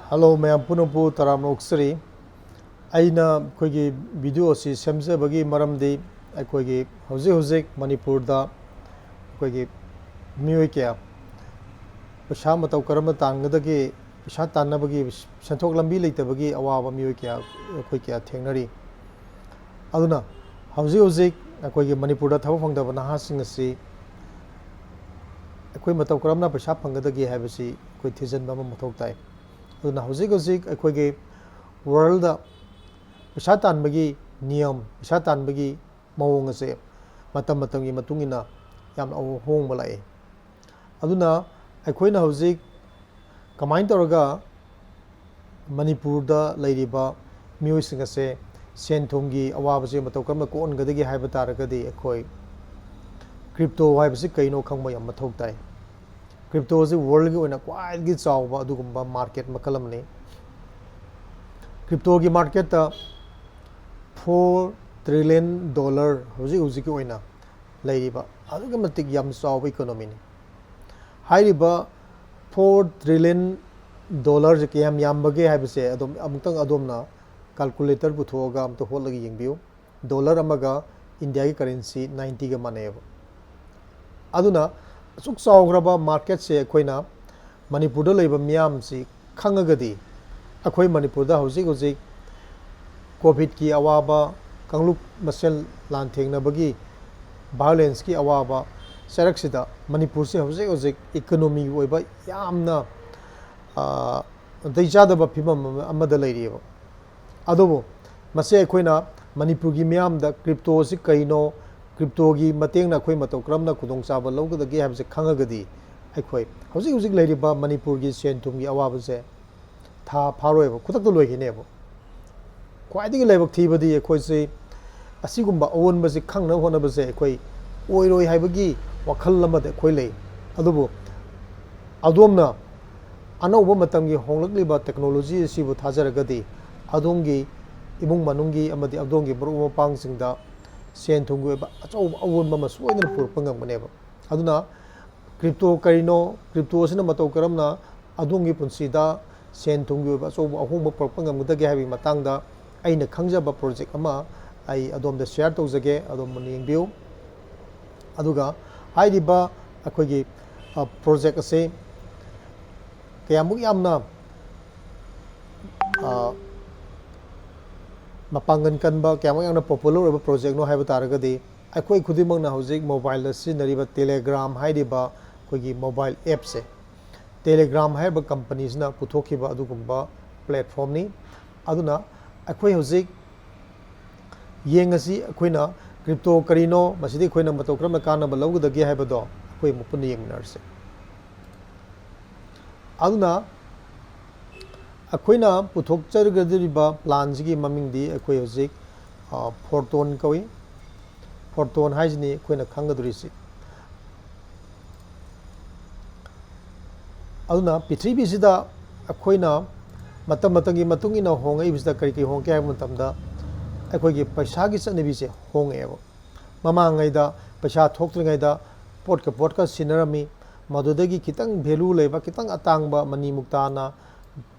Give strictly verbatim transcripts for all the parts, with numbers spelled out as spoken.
Hello ꯃꯌꯥꯝ ꯄꯨꯝꯅꯃꯛꯄꯨ ꯇꯔꯥꯝꯅ ꯑꯣꯛꯆꯔꯤ꯫ ꯑꯩꯅ ꯑꯩꯈꯣꯏꯒꯤ ꯚꯤꯗꯤꯑꯣ ꯑꯁꯤ ꯁꯦꯝꯖꯕꯒꯤ ꯃꯔꯝꯗꯤ ꯑꯩꯈꯣꯏꯒꯤ ꯍꯧꯖꯤꯛ ꯍꯧꯖꯤꯛ ꯃꯅꯤꯄꯨꯔꯗ ꯑꯩꯈꯣꯏꯒꯤ ꯃꯤꯑꯣꯏ ꯀꯌꯥ ꯄꯩꯁꯥ ꯃꯇꯧ ꯀꯔꯝꯅ ꯇꯥꯟꯒꯗꯒꯦ, ꯄꯩꯁꯥ ꯇꯥꯟꯅꯕꯒꯤ ꯁꯦꯟꯊꯣꯛ ꯂꯝꯕꯤ ꯂꯩꯇꯕꯒꯤ ꯑꯋꯥꯕ ꯃꯤꯑꯣꯏ ꯀꯌꯥ ꯑꯩꯈꯣꯏ ꯀꯌꯥ ꯊꯦꯡꯅꯔꯤ꯫ ꯑꯗꯨꯅ ꯍꯧꯖꯤꯛ ꯍꯧꯖꯤꯛ ꯑꯩꯈꯣꯏꯒꯤ ꯃꯅꯤꯄꯨꯔꯗ ꯊꯕꯛ ꯐꯪꯗꯕ ꯅꯍꯥꯁꯤꯡ ꯑꯁꯤ ꯑꯩꯈꯣꯏ ꯃꯇꯧ ꯀꯔꯝꯅ ꯄꯩꯁꯥ ꯐꯪꯒꯗꯒꯦ ꯍꯥꯏꯕꯁꯤ ꯑꯩꯈꯣꯏ ꯊꯤꯖꯤꯟꯕ ꯑꯃ ꯃꯊꯧ ꯇꯥꯏ꯫ ꯑꯗꯨꯅ ꯍꯧꯖꯤꯛ ꯍꯧꯖꯤꯛ ꯑꯩꯈꯣꯏꯒꯤ ꯋꯥꯔꯜꯗ ꯄꯩꯁꯥ ꯇꯥꯟꯕꯒꯤ ꯅꯤꯌꯝ, ꯄꯩꯁꯥ ꯇꯥꯟꯕꯒꯤ ꯃꯑꯣꯡ ꯑꯁꯦ ꯃꯇꯝ ꯃꯇꯝꯒꯤ ꯃꯇꯨꯡ ꯏꯟꯅ ꯌꯥꯝꯅ ꯑꯍꯣꯡꯕ ꯂꯥꯛꯑꯦ꯫ ꯑꯗꯨꯅ ꯑꯩꯈꯣꯏꯅ ꯍꯧꯖꯤꯛ ꯀꯃꯥꯏꯅ ꯇꯧꯔꯒ ꯃꯅꯤꯄꯨꯔꯗ ꯂꯩꯔꯤꯕ ꯃꯤꯑꯣꯏꯁꯤꯡ ꯑꯁꯦ ꯁꯦꯟ ꯊꯨꯝꯒꯤ ꯑꯋꯥꯕꯁꯦ ꯃꯇꯧ ꯀꯔꯝꯅ ꯀꯣꯛꯍꯟꯒꯗꯒꯦ ꯍꯥꯏꯕ ꯇꯥꯔꯒꯗꯤ, ꯑꯩꯈꯣꯏ ꯀ꯭ꯔꯤꯞꯇꯣ ꯍꯥꯏꯕꯁꯤ ꯀꯩꯅꯣ ꯈꯪꯕ ꯌꯥꯝ ꯃꯊꯧ ꯇꯥꯏ꯫ ꯀ꯭ꯔꯤꯞꯇꯣ ꯑꯁꯤ ꯋꯥꯔꯜꯒꯤ ꯑꯣꯏꯅ ꯈ꯭ꯋꯥꯏꯗꯒꯤ ꯆꯥꯎꯕ ꯑꯗꯨꯒꯨꯝꯕ ꯃꯥꯔꯀꯦꯠ ꯃꯈꯜ ꯑꯃꯅꯤ꯫ ꯀ꯭ꯔꯤꯞꯇꯣꯒꯤ ꯃꯥꯔꯀꯦꯠꯇ four trillion dollar ꯍꯧꯖꯤꯛ ꯍꯧꯖꯤꯛꯀꯤ ꯑꯣꯏꯅ ꯂꯩꯔꯤꯕ ꯑꯗꯨꯛꯀꯤ ꯃꯇꯤꯛ ꯌꯥꯝ ꯆꯥꯎꯕ ꯏꯀꯣꯅꯣꯃꯤꯅꯤ꯫ ꯍꯥꯏꯔꯤꯕ four trillion dollarꯁꯦ ꯀꯌꯥꯝ ꯌꯥꯝꯕꯒꯦ ꯍꯥꯏꯕꯁꯦ ꯑꯗꯨꯝ ꯑꯃꯨꯛꯇꯪ ꯑꯗꯣꯝꯅ ꯀꯥꯜꯀꯨꯂꯦꯇꯔ ꯄꯨꯊꯣꯛꯑꯒ ꯑꯝꯇ ꯍꯣꯠꯂꯒ ꯌꯦꯡꯕꯤꯌꯨ꯫ ꯗꯣꯂꯔ ꯑꯃꯒ ꯏꯟꯗꯤꯌꯥꯒꯤ ꯀꯔꯦꯟꯁꯤ ninetyꯒ ꯃꯥꯟꯅꯩꯑꯕ꯫ ꯑꯗꯨꯅ ꯑꯁꯨꯛ ꯆꯥꯎꯈ꯭ꯔꯕ ꯃꯥꯔꯀꯦꯠꯁꯦ ꯑꯩꯈꯣꯏꯅ ꯃꯅꯤꯄꯨꯔꯗ ꯂꯩꯕ ꯃꯤꯌꯥꯝꯁꯤ ꯈꯪꯉꯒꯗꯤ, ꯑꯩꯈꯣꯏ ꯃꯅꯤꯄꯨꯔꯗ ꯍꯧꯖꯤꯛ ꯍꯧꯖꯤꯛ ꯀꯣꯚꯤꯗꯀꯤ ꯑꯋꯥꯕ, ꯀꯥꯡꯂꯨꯞ ꯃꯁꯦꯜ ꯂꯥꯟꯊꯦꯡꯅꯕꯒꯤ ꯚꯥꯏꯑꯣꯂꯦꯟꯁꯀꯤ ꯑꯋꯥꯕ ꯆꯩꯔꯛꯁꯤꯗ ꯃꯅꯤꯄꯨꯔꯁꯦ ꯍꯧꯖꯤꯛ ꯍꯧꯖꯤꯛ ꯏꯀꯣꯅꯣꯃꯤꯒꯤ ꯑꯣꯏꯕ ꯌꯥꯝꯅ, ꯑ, ꯅꯥꯇꯩ ꯆꯥꯗꯕ ꯐꯤꯕꯝ ꯑꯃ, ꯑꯃꯗ ꯂꯩꯔꯤꯑꯕ꯫ ꯑꯗꯨꯕꯨ ꯃꯁꯤ ꯑꯩꯈꯣꯏꯅ ꯃꯅꯤꯄꯨꯔꯒꯤ ꯃꯤꯌꯥꯝꯗ ꯀ꯭ꯔꯤꯞꯇꯣ ꯑꯁꯤ ꯀꯩꯅꯣ, ꯀ꯭ꯔꯤꯞꯇꯣꯒꯤ ꯃꯇꯦꯡꯅ ꯑꯩꯈꯣꯏ ꯃꯇꯧ ꯀꯔꯝꯅ ꯈꯨꯗꯣꯡꯆꯥꯕ ꯂꯧꯒꯗꯒꯦ ꯍꯥꯏꯕꯁꯤ ꯈꯪꯉꯒꯗꯤ, ꯑꯩꯈꯣꯏ ꯍꯧꯖꯤꯛ ꯍꯧꯖꯤꯛ ꯂꯩꯔꯤꯕ ꯃꯅꯤꯄꯨꯔꯒꯤ ꯁꯦꯟ ꯊꯨꯝꯒꯤ ꯑꯋꯥꯕꯁꯦ ꯊꯥ ꯐꯥꯔꯣꯏꯕ, ꯈꯨꯗꯛꯇ ꯂꯣꯏꯈꯤꯅꯦꯕ꯫ ꯈ꯭ꯋꯥꯏꯗꯒꯤ ꯂꯥꯏꯕꯛ ꯊꯤꯕꯗꯤ ꯑꯩꯈꯣꯏꯁꯤ ꯑꯁꯤꯒꯨꯝꯕ ꯑꯑꯣꯟꯕꯁꯤ ꯈꯪꯅꯕ ꯍꯣꯠꯅꯕꯁꯦ ꯑꯩꯈꯣꯏ ꯑꯣꯏꯔꯣꯏ ꯍꯥꯏꯕꯒꯤ ꯋꯥꯈꯜ ꯑꯃꯗ ꯑꯩꯈꯣꯏ ꯂꯩ꯫ ꯑꯗꯨꯕꯨ ꯑꯗꯣꯝꯅ ꯑꯅꯧꯕ ꯃꯇꯝꯒꯤ ꯍꯣꯡꯂꯛꯂꯤꯕ ꯇꯦꯛꯅꯣꯂꯣꯖꯤ ꯑꯁꯤꯕꯨ ꯊꯥꯖꯔꯒꯗꯤ, ꯑꯗꯣꯝꯒꯤ ꯏꯃꯨꯡ ꯃꯅꯨꯡꯒꯤ ꯑꯃꯗꯤ ꯑꯗꯣꯝꯒꯤ ꯃꯔꯨꯞ ꯃꯄꯥꯡꯁꯤꯡꯗ ꯁꯦꯟ ꯊꯨꯝꯒꯤ ꯑꯣꯏꯕ ꯑꯆꯧꯕ ꯑꯑꯣꯟꯕ ꯑꯃ ꯁꯣꯏꯗꯅ ꯄꯨꯔꯛꯄ ꯉꯝꯒꯅꯦꯕ꯫ ꯑꯗꯨꯅ ꯀ꯭ꯔꯤꯞꯇꯣ ꯀꯔꯤꯅꯣ, ꯀ꯭ꯔꯤꯞꯇꯣ ꯑꯁꯤꯅ ꯃꯇꯧ ꯀꯔꯝꯅ ꯑꯗꯣꯝꯒꯤ ꯄꯨꯟꯁꯤꯗ ꯁꯦꯟ ꯊꯨꯝꯒꯤ ꯑꯣꯏꯕ ꯑꯆꯧꯕ ꯑꯍꯣꯡꯕ ꯄꯨꯔꯛꯄ ꯉꯝꯒꯗꯒꯦ ꯍꯥꯏꯕꯒꯤ ꯃꯇꯥꯡꯗ ꯑꯩꯅ ꯈꯪꯖꯕ ꯄ꯭ꯔꯣꯖꯦꯛ ꯑꯃ ꯑꯩ ꯑꯗꯣꯝꯗ ꯁꯤꯌꯥꯔ ꯇꯧꯖꯒꯦ, ꯑꯗꯣꯝ ꯃꯨꯟꯅ ꯌꯦꯡꯕꯤꯌꯨ꯫ ꯑꯗꯨꯒ ꯍꯥꯏꯔꯤꯕ ꯑꯩꯈꯣꯏꯒꯤ ꯄ꯭ꯔꯣꯖꯦꯛ ꯑꯁꯤ ꯀꯌꯥꯃꯨꯛ ꯌꯥꯝꯅ ꯃꯄꯥꯡꯒꯜ ꯀꯟꯕ, ꯀꯌꯥꯃꯨꯛ ꯌꯥꯝꯅ ꯄꯣꯄꯨꯂꯔ ꯑꯣꯏꯕ ꯄ꯭ꯔꯣꯖꯦꯛꯅꯣ ꯍꯥꯏꯕ ꯇꯥꯔꯒꯗꯤ, ꯑꯩꯈꯣꯏ ꯈꯨꯗꯤꯡꯃꯛꯅ ꯍꯧꯖꯤꯛ ꯃꯣꯕꯥꯏꯜꯗ ꯁꯤꯖꯤꯟꯅꯔꯤꯕ ꯇꯦꯂꯦꯒ꯭ꯔꯥꯝ ꯍꯥꯏꯔꯤꯕ ꯑꯩꯈꯣꯏꯒꯤ ꯃꯣꯕꯥꯏꯜ ꯑꯦꯞꯁꯦ, ꯇꯦꯂꯦꯒ꯭ꯔꯥꯝ ꯍꯥꯏꯔꯤꯕ ꯀꯝꯄꯅꯤꯁꯤꯅ ꯄꯨꯊꯣꯛꯈꯤꯕ ꯑꯗꯨꯒꯨꯝꯕ ꯄ꯭ꯂꯦꯠꯐꯣꯝꯅꯤ꯫ ꯑꯗꯨꯅ ꯑꯩꯈꯣꯏ ꯍꯧꯖꯤꯛ ꯌꯦꯡꯉꯁꯤ, ꯑꯩꯈꯣꯏꯅ ꯀ꯭ꯔꯤꯞꯇꯣ ꯀꯔꯤꯅꯣ, ꯃꯁꯤꯗꯤ ꯑꯩꯈꯣꯏꯅ ꯃꯇꯧ ꯀꯔꯝꯅ ꯀꯥꯟꯅꯕ ꯂꯧꯒꯗꯒꯦ ꯍꯥꯏꯕꯗꯣ ꯑꯩꯈꯣꯏ ꯑꯃꯨꯛ ꯄꯨꯟꯅ ꯌꯦꯡꯃꯤꯟꯅꯔꯁꯤ꯫ ꯑꯗꯨꯅ ꯑꯩꯈꯣꯏꯅ ꯄꯨꯊꯣꯛꯆꯒꯗꯧꯔꯤꯕ ꯄ꯭ꯂꯥꯟꯁꯤꯒꯤ ꯃꯃꯤꯡꯗꯤ ꯑꯩꯈꯣꯏ ꯍꯧꯖꯤꯛ ꯐꯣꯔꯇꯣꯟ ꯀꯧꯏ꯫ ꯐꯣꯔꯇꯣꯟ ꯍꯥꯏꯁꯤꯅꯤ ꯑꯩꯈꯣꯏꯅ ꯈꯪꯒꯗꯧꯔꯤꯁꯤ꯫ ꯑꯗꯨꯅ ꯄ꯭ꯔꯤꯊꯤꯕꯤꯁꯤꯗ ꯑꯩꯈꯣꯏꯅ ꯃꯇꯝ ꯃꯇꯝꯒꯤ ꯃꯇꯨꯡ ꯏꯟꯅ ꯍꯣꯡꯉꯛꯏꯕꯁꯤꯗ ꯀꯔꯤ ꯀꯔꯤ ꯍꯣꯡꯉꯛꯀꯦ ꯍꯥꯏꯕ ꯃꯇꯝꯗ, ꯑꯩꯈꯣꯏꯒꯤ ꯄꯩꯁꯥꯒꯤ ꯆꯠꯅꯕꯤꯁꯦ ꯍꯣꯡꯉꯛꯑꯦꯕ꯫ ꯃꯃꯥꯡꯉꯩꯗ ꯄꯩꯁꯥ ꯊꯣꯛꯇ꯭ꯔꯤꯉꯩꯗ ꯄꯣꯠꯀ ꯄꯣꯠꯀ ꯁꯤꯟꯅꯔꯝꯃꯤ꯫ ꯃꯗꯨꯗꯒꯤ ꯈꯤꯇꯪ ꯚꯦꯂꯨ ꯂꯩꯕ, ꯈꯤꯇꯪ ꯑꯇꯥꯡꯕ ꯃꯅꯤ ꯃꯨꯛꯇꯥꯅ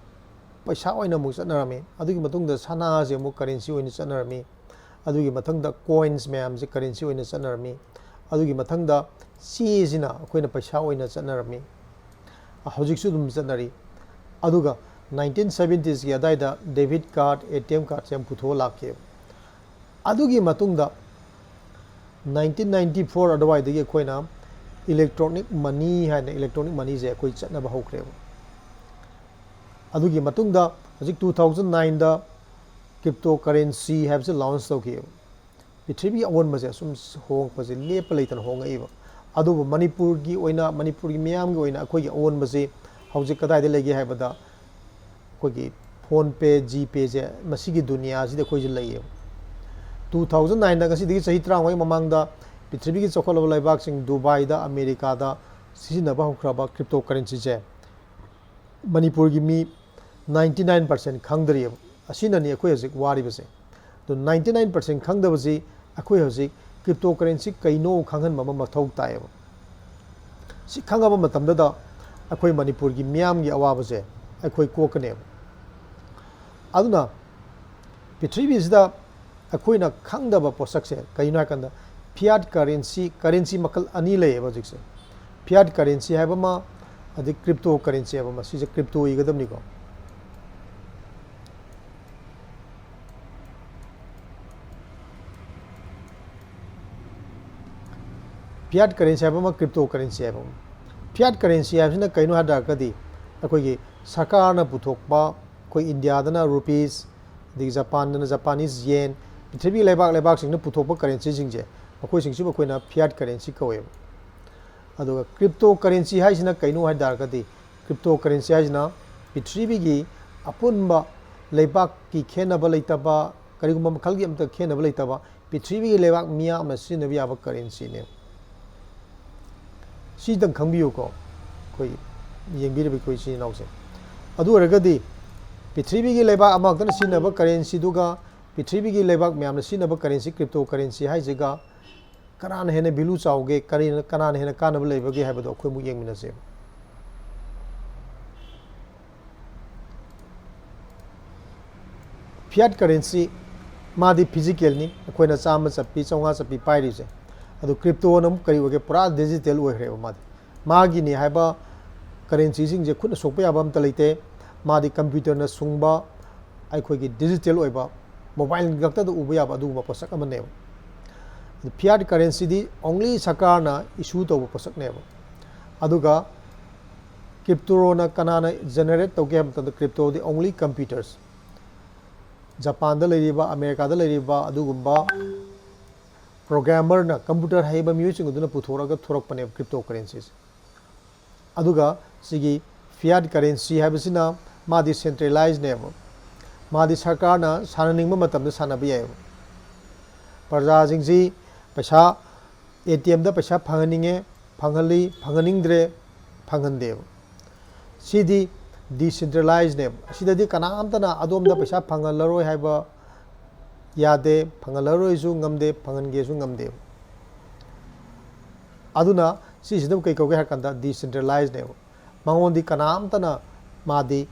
ꯄꯩꯁꯥ ꯑꯣꯏꯅ ꯑꯃꯨꯛ ꯆꯠꯅꯔꯝꯃꯤ꯫ ꯑꯗꯨꯒꯤ ꯃꯇꯨꯡꯗ ꯁꯅꯥꯁꯦ ꯑꯃꯨꯛ ꯀꯔꯦꯟꯁꯤ ꯑꯣꯏꯅ ꯆꯠꯅꯔꯝꯃꯤ꯫ ꯑꯗꯨꯒꯤ ꯃꯊꯪꯗ ꯀꯣꯏꯟꯁ ꯃꯌꯥꯝꯁꯦ ꯀꯔꯦꯟꯁꯤ ꯑꯣꯏꯅ ꯆꯠꯅꯔꯝꯃꯤ꯫ ꯑꯗꯨꯒꯤ ꯃꯊꯪꯗ ꯆꯦꯁꯤꯅ ꯑꯩꯈꯣꯏꯅ ꯄꯩꯁꯥ ꯑꯣꯏꯅ ꯆꯠꯅꯔꯝꯃꯤ꯫ ꯍꯧꯖꯤꯛꯁꯨ ꯑꯗꯨꯝ ꯆꯠꯅꯔꯤ꯫ ꯑꯗꯨꯒ ꯅꯥꯏꯟꯇꯤꯟ ꯁꯕꯦꯟꯇꯤꯁꯀꯤ ꯑꯗꯥꯏꯗ debit card, A T M ꯀꯥꯔꯠꯁꯦ ꯌꯥꯝ ꯄꯨꯊꯣꯛꯑ ꯂꯥꯛꯈꯤꯑꯕ꯫ ꯑꯗꯨꯒꯤ ꯃꯇꯨꯡꯗ ꯅꯥꯏꯟꯇꯤꯟ ꯅꯥꯏꯟꯇꯤ ꯐꯣꯔ ꯑꯗꯨꯋꯥꯏꯗꯒꯤ ꯑꯩꯈꯣꯏꯅ ꯏꯂꯦꯛꯇ꯭ꯔꯣꯅꯤꯛ ꯃꯅꯤ ꯍꯥꯏꯅ ꯏꯂꯦꯛꯇ꯭ꯔꯣꯅꯤꯛ ꯃꯅꯤꯁꯦ ꯑꯩꯈꯣꯏ ꯆꯠꯅꯕ ꯍꯧꯈ꯭ꯔꯦꯕ꯫ ꯑꯗꯨꯒꯤ ꯃꯇꯨꯡꯗ ꯍꯧꯖꯤꯛ ꯇꯨ ꯊꯥꯎꯖꯟ ꯅꯥꯏꯟꯗ ꯀ꯭ꯔꯤꯞꯇꯣ ꯀꯔꯦꯟꯁꯤ ꯍꯥꯏꯕꯁꯤ ꯂꯥꯎꯟꯁ ꯇꯧꯈꯤꯑꯕ꯫ ꯄ꯭ꯔꯤꯊꯤꯕꯤꯒꯤ ꯑꯑꯣꯟꯕꯁꯦ ꯑꯁꯨꯝ ꯍꯣꯡꯉꯛꯄꯁꯦ ꯂꯦꯞꯄ ꯂꯩꯇꯅ ꯍꯣꯡꯉꯛꯏꯕ꯫ ꯑꯗꯨꯕꯨ ꯃꯅꯤꯄꯨꯔꯒꯤ ꯑꯣꯏꯅ, ꯃꯅꯤꯄꯨꯔꯒꯤ ꯃꯤꯌꯥꯝꯒꯤ ꯑꯣꯏꯅ ꯑꯩꯈꯣꯏꯒꯤ ꯑꯑꯣꯟꯕꯁꯤ ꯍꯧꯖꯤꯛ ꯀꯗꯥꯏꯗ ꯂꯩꯒꯦ ꯍꯥꯏꯕꯗ, ꯑꯩꯈꯣꯏꯒꯤ PhonePe, GPayꯁꯦ, ꯃꯁꯤꯒꯤ ꯗꯨꯅꯤꯌꯥꯁꯤꯗ ꯑꯩꯈꯣꯏꯁꯦ ꯂꯩꯌꯦꯕ꯫ ꯇꯨ ꯊꯥꯎꯖꯟ ꯅꯥꯏꯟꯗ, ꯉꯁꯤꯗꯒꯤ ꯆꯍꯤ ꯇꯔꯥꯃꯉꯥꯒꯤ ꯃꯃꯥꯡꯗ, ꯄ꯭ꯔꯤꯊꯤꯕꯤꯒꯤ ꯆꯥꯎꯈꯠꯂꯕ ꯂꯩꯕꯥꯛꯁꯤꯡ ꯗꯨꯕꯥꯏꯗ, ꯑꯃꯦꯔꯤꯀꯥꯗ ꯁꯤꯖꯤꯟꯅꯕ ꯍꯧꯈ꯭ꯔꯕ ꯀ꯭ꯔꯤꯞꯇꯣ ꯀꯔꯦꯟꯁꯤꯁꯦ ꯃꯅꯤꯄꯨꯔꯒꯤ ꯃꯤ ꯅꯥꯏꯟꯇꯤ ꯅꯥꯏꯟ ꯄꯥꯔꯁꯦꯟ ꯈꯪꯗ꯭ꯔꯤꯑꯕ꯫ ꯑꯁꯤꯅꯅꯤ ꯑꯩꯈꯣꯏ ꯍꯧꯖꯤꯛ ꯋꯥꯔꯤꯕꯁꯦ꯫ ꯑꯗꯨ ꯅꯥꯏꯟꯇꯤ ꯅꯥꯏꯟ ꯄꯥꯔꯁꯦꯟ ꯈꯪꯗꯕꯁꯤ ꯑꯩꯈꯣꯏ ꯍꯧꯖꯤꯛ ꯀ꯭ꯔꯤꯞꯇꯣ ꯀꯔꯦꯟꯁꯤ ꯀꯩꯅꯣ ꯈꯪꯍꯟꯕ ꯑꯃ ꯃꯊꯧ ꯇꯥꯏꯌꯦꯕ꯫ ꯁꯤ ꯈꯪꯉꯕ ꯃꯇꯝꯗꯗ ꯑꯩꯈꯣꯏ ꯃꯅꯤꯄꯨꯔꯒꯤ ꯃꯤꯌꯥꯝꯒꯤ ꯑꯋꯥꯕꯁꯦ ꯑꯩꯈꯣꯏ ꯀꯣꯛꯀꯅꯦꯕ꯫ ꯑꯗꯨꯅ ꯄ꯭ꯔꯤꯊꯤꯕꯤꯁꯤꯗ ꯑꯩꯈꯣꯏꯅ ꯈꯪꯗꯕ ꯄꯣꯠꯁꯛꯁꯦ ꯀꯩꯅꯣ ꯍꯥꯏꯀꯥꯟꯗ, fiat currency, currency ꯃꯈꯜ ꯑꯅꯤ ꯂꯩꯌꯦꯕ ꯍꯧꯖꯤꯛꯁꯦ꯫ Fiat currency ꯍꯥꯏꯕ ꯑꯃ, ꯑꯗꯩ crypto currency ꯍꯥꯏꯕ ꯑꯃ꯫ ꯁꯤꯁꯦ crypto ꯏꯒꯗꯕꯅꯤꯀꯣ꯫ Fiat currency ꯍꯥꯏꯕ ꯑꯃ, crypto currency ꯍꯥꯏꯕ ꯑꯃ꯫ Fiat currency ꯍꯥꯏꯕꯁꯤꯅ ꯀꯩꯅꯣ ꯍꯥꯏ ꯇꯥꯔꯒꯗꯤ, ꯑꯩꯈꯣꯏꯒꯤ ꯁꯔꯀꯥꯔꯅ ꯄꯨꯊꯣꯛꯄ, ꯑꯩꯈꯣꯏ ꯏꯟꯗꯤꯌꯥꯗꯅ rupees, ꯑꯗꯒꯤ ꯖꯄꯥꯟꯗꯅ Japanese yen, ꯄ꯭ꯔꯤꯊꯤꯕꯤꯒꯤ ꯂꯩꯕꯥꯛ ꯂꯩꯕꯥꯛꯁꯤꯡꯅ ꯄꯨꯊꯣꯛꯄ currencyꯁꯤꯡꯁꯦ, ꯃꯈꯣꯏꯁꯤꯡꯁꯤꯕꯨ ꯑꯩꯈꯣꯏꯅ fiat currency ꯀꯧꯋꯦꯕ꯫ ꯑꯗꯨꯒ crypto currency ꯍꯥꯏꯁꯤꯅ ꯀꯩꯅꯣ ꯍꯥꯏ ꯇꯥꯔꯒꯗꯤ, crypto currency ꯍꯥꯏꯁꯤꯅ ꯄ꯭ꯔꯤꯊꯤꯕꯤꯒꯤ ꯑꯄꯨꯟꯕ ꯂꯩꯕꯥꯛꯀꯤ ꯈꯦꯠꯅꯕ ꯂꯩꯇꯕ, ꯀꯔꯤꯒꯨꯝꯕ ꯃꯈꯜꯒꯤ ꯑꯝꯇ ꯈꯦꯠꯅꯕ ꯂꯩꯇꯕ, ꯄ꯭ꯔꯤꯊꯤꯕꯤꯒꯤ ꯂꯩꯕꯥꯛ ꯃꯤꯌꯥꯝꯅ ꯁꯤꯖꯤꯟꯅꯕ ꯌꯥꯕ currencyꯅꯦꯕ꯫ ꯁꯤꯗꯪ ꯈꯪꯕꯤꯌꯨꯀꯣ, ꯑꯩꯈꯣꯏ ꯌꯦꯡꯕꯤꯔꯤꯕ ꯑꯩꯈꯣꯏ ꯏꯆꯤꯟ ꯏꯅꯥꯎꯁꯦ꯫ ꯑꯗꯨ ꯑꯣꯏꯔꯒꯗꯤ ꯄ꯭ꯔꯤꯊꯤꯕꯤꯒꯤ ꯂꯩꯕꯥꯛ ꯑꯃꯈꯛꯇꯅ ꯁꯤꯖꯤꯟꯅꯕ currencyꯗꯨꯒ ꯄ꯭ꯔꯤꯊꯤꯕꯤꯒꯤ ꯂꯩꯕꯥꯛ ꯃꯌꯥꯝꯅ ꯁꯤꯖꯤꯟꯅꯕ currency, crypto currency ꯍꯥꯏꯁꯤꯒ ꯀꯅꯥꯅ ꯍꯦꯟꯅ value ꯆꯥꯎꯒꯦ, ꯀꯔꯤꯅ, ꯀꯅꯥꯅ ꯍꯦꯟꯅ ꯀꯥꯟꯅꯕ ꯂꯩꯕꯒꯦ ꯍꯥꯏꯕꯗꯣ ꯑꯩꯈꯣꯏ ꯑꯃꯨꯛ ꯌꯦꯡꯃꯤꯟꯅꯁꯦꯕ꯫ Fiat currency, ꯃꯥꯗꯤ physicalꯅꯤ, ꯑꯩꯈꯣꯏꯅ ꯆꯥꯝꯃ ꯆꯠꯄꯤ, ꯆꯥꯝꯃꯉꯥ ꯆꯠꯄꯤ ꯄꯥꯏꯔꯤꯁꯦ꯫ ꯑꯗꯨ cryptoꯅ ꯑꯃꯨꯛ ꯀꯔꯤ ꯑꯣꯏꯒꯦ? ꯄꯨꯔꯥ digital ꯑꯣꯏꯈ꯭ꯔꯦꯕ ꯃꯥꯗꯤ꯫ ꯃꯥꯒꯤꯅꯤ ꯍꯥꯏꯕ currencyꯁꯤꯡꯁꯦ ꯈꯨꯠꯅ ꯁꯣꯛꯄ ꯌꯥꯕ ꯑꯝꯇ ꯂꯩꯇꯦ꯫ ꯃꯥꯗꯤ computerꯅ ꯁꯨꯡꯕ, ꯑꯩꯈꯣꯏꯒꯤ digital ꯑꯣꯏꯕ, mobile ꯈꯛꯇꯗ ꯎꯕ ꯌꯥꯕ ꯑꯗꯨꯒꯨꯝꯕ ꯄꯣꯠꯁꯛ ꯑꯃꯅꯦꯕ꯫ Fiat currencyꯗꯤ only ꯁꯔꯀꯥꯔꯅ issue ꯇꯧꯕ ꯄꯣꯠꯁꯛꯅꯦꯕ꯫ ꯑꯗꯨꯒ cryptoꯅ ꯀꯅꯥꯅ generate ꯇꯧꯒꯦ ꯍꯥꯏꯕ ꯃꯇꯝꯗ, cryptoꯗꯤ only computers, ꯖꯄꯥꯟꯗ ꯂꯩꯔꯤꯕ, ꯑꯃꯦꯔꯤꯀꯥꯗ ꯂꯩꯔꯤꯕ ꯑꯗꯨꯒꯨꯝꯕ programmerꯅ, computer ꯍꯩꯕ ꯃꯤꯑꯣꯏꯁꯤꯡ ꯑꯗꯨꯅ ꯄꯨꯊꯣꯔꯛꯑꯒ ꯊꯣꯔꯛꯄꯅꯦꯕ crypto currencyꯁꯦ꯫ ꯑꯗꯨꯒ ꯁꯤꯒꯤ fiat currency ꯍꯥꯏꯕꯁꯤꯅ ꯃꯥꯗꯤ centralizedꯅꯦꯕ꯫ ꯃꯥꯗꯤ ꯁꯔꯀꯥꯔꯅ ꯁꯥꯟꯅꯅꯤꯡꯕ ꯃꯇꯝꯗ ꯁꯥꯟꯅꯕ ꯌꯥꯏꯑꯕ꯫ ꯄ꯭ꯔꯖꯥꯁꯤꯡꯁꯤ ꯄꯩꯁꯥ, ATMꯗ ꯄꯩꯁꯥ ꯐꯪꯍꯟꯅꯤꯡꯉꯦ, ꯐꯪꯍꯜꯂꯤ, ꯐꯪꯍꯟꯅꯤꯡꯗ꯭ꯔꯦ, ꯐꯪꯍꯟꯗꯦꯕ꯫ ꯁꯤꯗꯤ decentralizedꯅꯦꯕ꯫ ꯑꯁꯤꯗꯗꯤ ꯀꯅꯥꯝꯇꯅ ꯑꯗꯣꯝꯗ ꯄꯩꯁꯥ ꯐꯪꯍꯜꯂꯔꯣꯏ ꯍꯥꯏꯕ ꯌꯥꯗꯦ, ꯐꯪꯍꯜꯂꯔꯣꯏꯁꯨ ꯉꯝꯗꯦ, ꯐꯪꯍꯟꯒꯦꯁꯨ ꯉꯝꯗꯦꯕ꯫ ꯑꯗꯨꯅ ꯁꯤꯁꯤꯗꯕꯨ ꯀꯩ ꯀꯧꯒꯦ ꯍꯥꯏꯔ ꯀꯥꯟꯗ decentralizedꯅꯦꯕ꯫ ꯃꯉꯣꯟꯗꯤ ꯀꯅꯥꯝꯇꯅ ꯃꯥꯗꯤ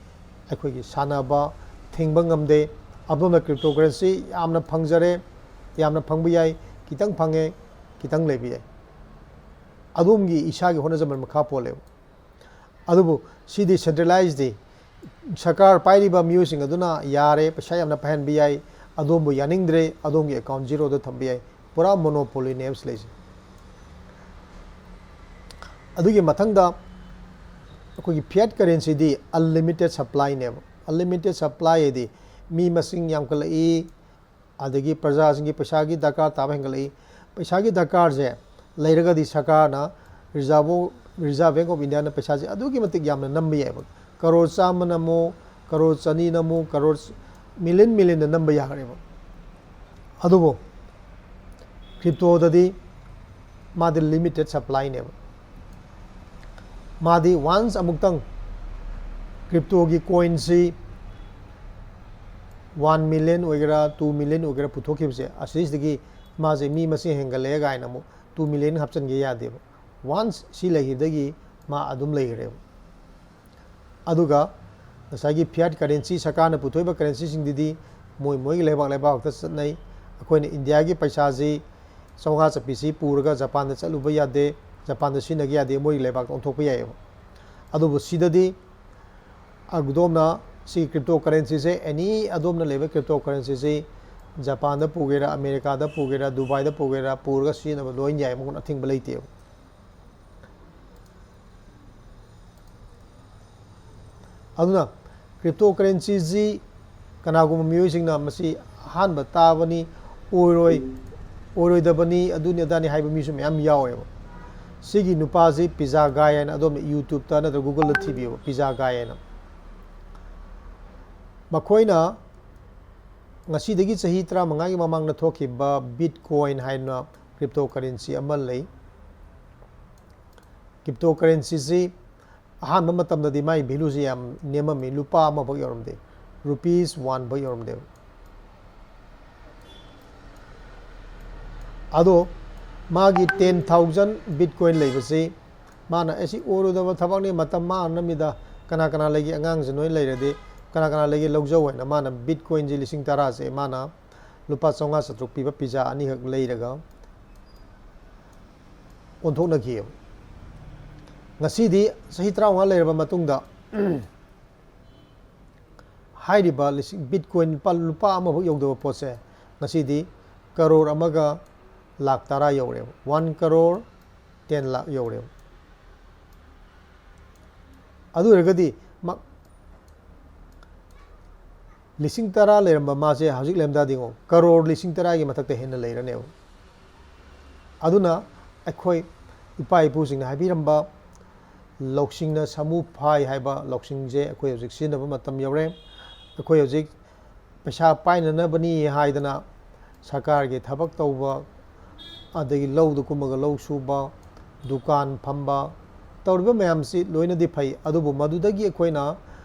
ꯑꯩꯈꯣꯏꯒꯤ ꯁꯥꯟꯅꯕ ꯊꯤꯡꯕ ꯉꯝꯗꯦ꯫ ꯑꯗꯣꯝꯅ cryptocurrency ꯌꯥꯝꯅ ꯐꯪꯖꯔꯦ, ꯌꯥꯝꯅ ꯐꯪꯕ ꯌꯥꯏ, ꯈꯤꯇꯪ ꯐꯪꯉꯦ, ꯈꯤꯇꯪ ꯂꯩꯕ ꯌꯥꯏ, ꯑꯗꯣꯝꯒꯤ ꯏꯁꯥꯒꯤ ꯍꯣꯠꯅꯖꯃꯟ ꯃꯈꯥ ꯄꯣꯜꯂꯦꯕ꯫ ꯑꯗꯨꯕꯨ ꯁꯤꯗꯤ centralized ꯗꯤ ꯁꯔꯀꯥꯔ ꯄꯥꯏꯔꯤꯕ ꯃꯤꯑꯣꯏꯁꯤꯡ ꯑꯗꯨꯅ ꯌꯥꯔꯦ, ꯄꯩꯁꯥ ꯌꯥꯝꯅ ꯄꯥꯏꯍꯟꯕ ꯌꯥꯏ, ꯑꯗꯣꯝꯕꯨ ꯌꯥꯅꯤꯡꯗ꯭ꯔꯦ, ꯑꯗꯣꯝꯒꯤ account zero ꯗ ꯊꯝꯕ ꯌꯥꯏ꯫ ꯄꯨꯔꯥ monopoly ꯅꯦꯕ ꯁꯤ ꯂꯩꯁꯦ꯫ ꯑꯗꯨꯒꯤ ꯃꯊꯪꯗ ꯑꯩꯈꯣꯏꯒꯤ fiat currency ꯗꯤ unlimited supply ꯅꯦꯕ꯫ Unlimited supply ꯍꯥꯏꯗꯤ ꯃꯤ ꯃꯁꯤꯡ ꯌꯥꯝꯈꯠꯂꯛꯏ, ꯑꯗꯒꯤ ꯄ꯭ꯔꯖꯥꯁꯤꯡꯒꯤ ꯄꯩꯁꯥꯒꯤ ꯗꯔꯀꯥꯔ ꯇꯥꯕ ꯍꯦꯟꯒꯠꯂꯛꯏ꯫ ꯄꯩꯁꯥꯒꯤ ꯗꯔꯀꯥꯔꯁꯦ ꯂꯩꯔꯒꯗꯤ ꯁꯔꯀꯥꯔꯅ, Reserve, Reserve Bank of India ꯅ ꯄꯩꯁꯥꯁꯦ ꯑꯗꯨꯛꯀꯤ ꯃꯇꯤꯛ ꯌꯥꯝꯅ ꯅꯝꯕ ꯌꯥꯏꯑꯕ꯫ ꯀꯔꯣꯔ ꯆꯥꯝꯃ ꯅꯝꯃꯨ, ꯀꯔꯣꯔ ꯆꯅꯤ ꯅꯝꯃꯨ, ꯀꯔꯣꯔ million million ꯗ ꯅꯝꯕ ꯌꯥꯈ꯭ꯔꯦꯕ꯫ ꯑꯗꯨꯕꯨ crypto ꯗꯗꯤ ꯃꯥꯗꯤ limited supply ꯅꯦꯕ꯫ ꯃꯥꯗꯤ once ꯑꯃꯨꯛꯇꯪ crypto ꯒꯤ coin ꯁꯤ one million ꯑꯣꯏꯒꯦꯔꯥ, two million ꯑꯣꯏꯒꯦꯔꯥ ꯄꯨꯊꯣꯛꯈꯤꯕꯁꯦ, ꯑꯁꯤꯁꯤꯗꯒꯤ ꯃꯥꯁꯦ ꯃꯤ ꯃꯁꯤꯡ ꯍꯦꯟꯒꯠꯂꯛꯑꯦ ꯀꯥꯏꯅ ꯑꯃꯨꯛ two million ꯍꯥꯞꯆꯤꯟꯒꯦ ꯌꯥꯗꯦꯕ꯫ Once ꯁꯤ ꯂꯩꯈꯤꯕꯗꯒꯤ ꯃꯥ ꯑꯗꯨꯝ ꯂꯩꯈ꯭ꯔꯦꯕ꯫ ꯑꯗꯨꯒ ꯉꯁꯥꯏꯒꯤ fiat currency, ꯁꯔꯀꯥꯔꯅ ꯄꯨꯊꯣꯛꯏꯕ currency ꯁꯤꯡꯗꯨꯗꯤ ꯃꯣꯏ ꯃꯣꯏꯒꯤ ꯂꯩꯕꯥꯛ ꯂꯩꯕꯥꯛꯇ ꯆꯠꯅꯩ꯫ ꯑꯩꯈꯣꯏꯅ ꯏꯟꯗꯤꯌꯥꯒꯤ ꯄꯩꯁꯥꯁꯤ ꯆꯥꯝꯃꯉꯥ ꯆꯠꯄꯤꯁꯤ ꯄꯨꯔꯒ ꯖꯄꯥꯟꯗ ꯆꯠꯂꯨꯕ ꯌꯥꯗꯦ, ꯖꯄꯥꯟꯗ ꯁꯤꯖꯤꯟꯅꯒꯦ ꯌꯥꯗꯦ, ꯃꯣꯏꯒꯤ ꯂꯩꯕꯥꯛꯇ ꯑꯣꯟꯊꯣꯛꯄ ꯌꯥꯏꯑꯕ꯫ ꯑꯗꯨꯕꯨ ꯁꯤꯗꯗꯤ ꯑꯗꯣꯝꯅ ꯁꯤ cryptocurrency ꯁꯦ, any ꯑꯗꯣꯝꯅ ꯂꯩꯕ cryptocurrency ꯁꯤ ꯖꯄꯥꯟꯗ ꯄꯨꯒꯦꯔꯥ, ꯑꯃꯦꯔꯤꯀꯥꯗ ꯄꯨꯒꯦꯔꯥ, ꯗꯨꯕꯥꯏꯗ ꯄꯨꯒꯦꯔꯥ, ꯄꯨꯔꯒ ꯁꯤꯖꯤꯟꯅꯕ ꯂꯣꯏꯅ ꯌꯥꯏ, ꯃꯉꯣꯟꯗ ꯑꯊꯤꯡꯕ ꯂꯩꯇꯦꯕ꯫ ꯑꯗꯨꯅ cryptocurrency ꯁꯤ ꯀꯅꯥꯒꯨꯝꯕ ꯃꯤꯑꯣꯏꯁꯤꯡꯅ ꯃꯁꯤ ꯑꯍꯥꯟꯕ ꯇꯥꯕꯅꯤ, ꯑꯣꯏꯔꯣꯏ, ꯑꯣꯏꯔꯣꯏꯗꯕꯅꯤ, ꯑꯗꯨꯅꯤ ꯑꯗꯥꯅꯤ ꯍꯥꯏꯕ ꯃꯤꯁꯨ ꯃꯌꯥꯝ ꯌꯥꯎꯋꯦꯕ꯫ ꯁꯤꯒꯤ ꯅꯨꯄꯥꯁꯤ Pizza Guy ꯍꯥꯏꯅ ꯑꯗꯣꯝꯅ YouTube ꯇ ꯅꯠꯇ꯭ꯔꯒ Google ꯗ ꯊꯤꯕꯤꯌꯣ, Pizza Guy ꯍꯥꯏꯅ꯫ ꯃꯈꯣꯏꯅ ꯉꯁꯤꯗꯒꯤ ꯆꯍꯤ ꯇꯔꯥꯃꯉꯥꯒꯤ ꯃꯃꯥꯡꯗ ꯊꯣꯛꯈꯤꯕ Bitcoin ꯍꯥꯏꯅ cryptocurrency ꯑꯃ ꯂꯩ꯫ Cryptocurrency ꯁꯤ ꯑꯍꯥꯟꯕ ꯃꯇꯝꯗꯗꯤ ꯃꯥꯒꯤ value ꯁꯤ ꯌꯥꯝ ꯅꯦꯝꯃꯝꯃꯤ, ꯂꯨꯄꯥ ꯑꯃꯐꯥꯎ ꯌꯧꯔꯝꯗꯦ, rupees one ꯐꯥꯎ ꯌꯧꯔꯝꯗꯦꯕ꯫ ꯑꯗꯣ ꯃꯥꯒꯤ ten thousand Bitcoin ꯂꯩꯕꯁꯤ ꯃꯥꯅ, "ꯑꯦ, ꯁꯤ ꯑꯣꯏꯔꯣꯏꯗꯕ ꯊꯕꯛꯅꯤ, ꯃꯇꯝ ꯃꯥꯡꯅꯕꯅꯤꯗ, ꯀꯅꯥ ꯀꯅꯥ ꯂꯩꯒꯦ? ꯑꯉꯥꯡꯁꯦ ꯅꯣꯏ ꯂꯩꯔꯗꯤ ꯀꯅꯥ ꯀꯅꯥ ꯂꯩꯒꯦ? ꯂꯧꯖꯧ ꯍꯥꯏꯅ ꯃꯥꯅ Bitcoinꯁꯦ ꯂꯤꯁꯤꯡ ꯇꯔꯥꯁꯦ ꯃꯥꯅ ꯂꯨꯄꯥ ꯆꯥꯝꯃꯉꯥ ꯆꯥꯇ꯭ꯔꯨꯛ ꯄꯤꯕ pizza ꯑꯅꯤꯈꯛ ꯂꯩꯔꯒ ꯑꯣꯟꯊꯣꯛꯅꯈꯤꯑꯕ꯫ ꯉꯁꯤꯗꯤ ꯆꯍꯤ ꯇꯔꯥꯃꯉꯥ ꯂꯩꯔꯕ ꯃꯇꯨꯡꯗ ꯍꯥꯏꯔꯤꯕ ꯂꯤꯁꯤꯡ Bitcoin ꯂꯨꯄꯥ, ꯂꯨꯄꯥ ꯑꯃꯐꯥꯎ ꯌꯧꯗꯕ ꯄꯣꯠꯁꯦ ꯉꯁꯤꯗꯤ ꯀꯔꯣꯔ ꯑꯃꯒ ꯂꯥꯛ ꯇꯔꯥ ꯌꯧꯔꯦꯕ, one crore ten lakh ꯌꯧꯔꯦꯕ꯫ ꯑꯗꯨ ꯑꯣꯏꯔꯒꯗꯤ ꯃ-, ꯂꯤꯁꯤꯡ ꯇꯔꯥ ꯂꯩꯔꯝꯕ ꯃꯥꯁꯦ ꯍꯧꯖꯤꯛ ꯂꯩꯔꯝ ꯇꯥꯔꯗꯤ ꯌꯦꯡꯉꯣ, ꯀꯔꯣꯔ ꯂꯤꯁꯤꯡ ꯇꯔꯥꯒꯤ ꯃꯊꯛꯇ ꯍꯦꯟꯅ ꯂꯩꯔꯅꯦꯕ꯫ ꯑꯗꯨꯅ ꯑꯩꯈꯣꯏ ꯏꯄꯥ ꯏꯄꯨꯁꯤꯡꯅ ꯍꯥꯏꯕꯤꯔꯝꯕ "ꯂꯧꯁꯤꯡꯅ ꯁꯥꯃꯨ ꯐꯥꯏ" ꯍꯥꯏꯕ ꯂꯧꯁꯤꯡꯁꯦ ꯑꯩꯈꯣꯏ ꯍꯧꯖꯤꯛ ꯁꯤꯖꯤꯟꯅꯕ ꯃꯇꯝ ꯌꯧꯔꯦ꯫ ꯑꯩꯈꯣꯏ ꯍꯧꯖꯤꯛ ꯄꯩꯁꯥ ꯄꯥꯏꯅꯅꯕꯅꯤ ꯍꯥꯏꯗꯅ ꯁꯔꯀꯥꯔꯒꯤ ꯊꯕꯛ ꯇꯧꯕ, ꯑꯗꯒꯤ ꯂꯧꯗ ꯀꯨꯝꯃꯒ ꯂꯧ ꯁꯨꯕ, ꯗꯨꯀꯥꯟ ꯐꯝꯕ, ꯇꯧꯔꯤꯕ ꯃꯌꯥꯝꯁꯤ ꯂꯣꯏꯅꯗꯤ ꯐꯩ, ꯑꯗꯨꯕꯨ ꯃꯗꯨꯗꯒꯤ ꯑꯩꯈꯣꯏꯅ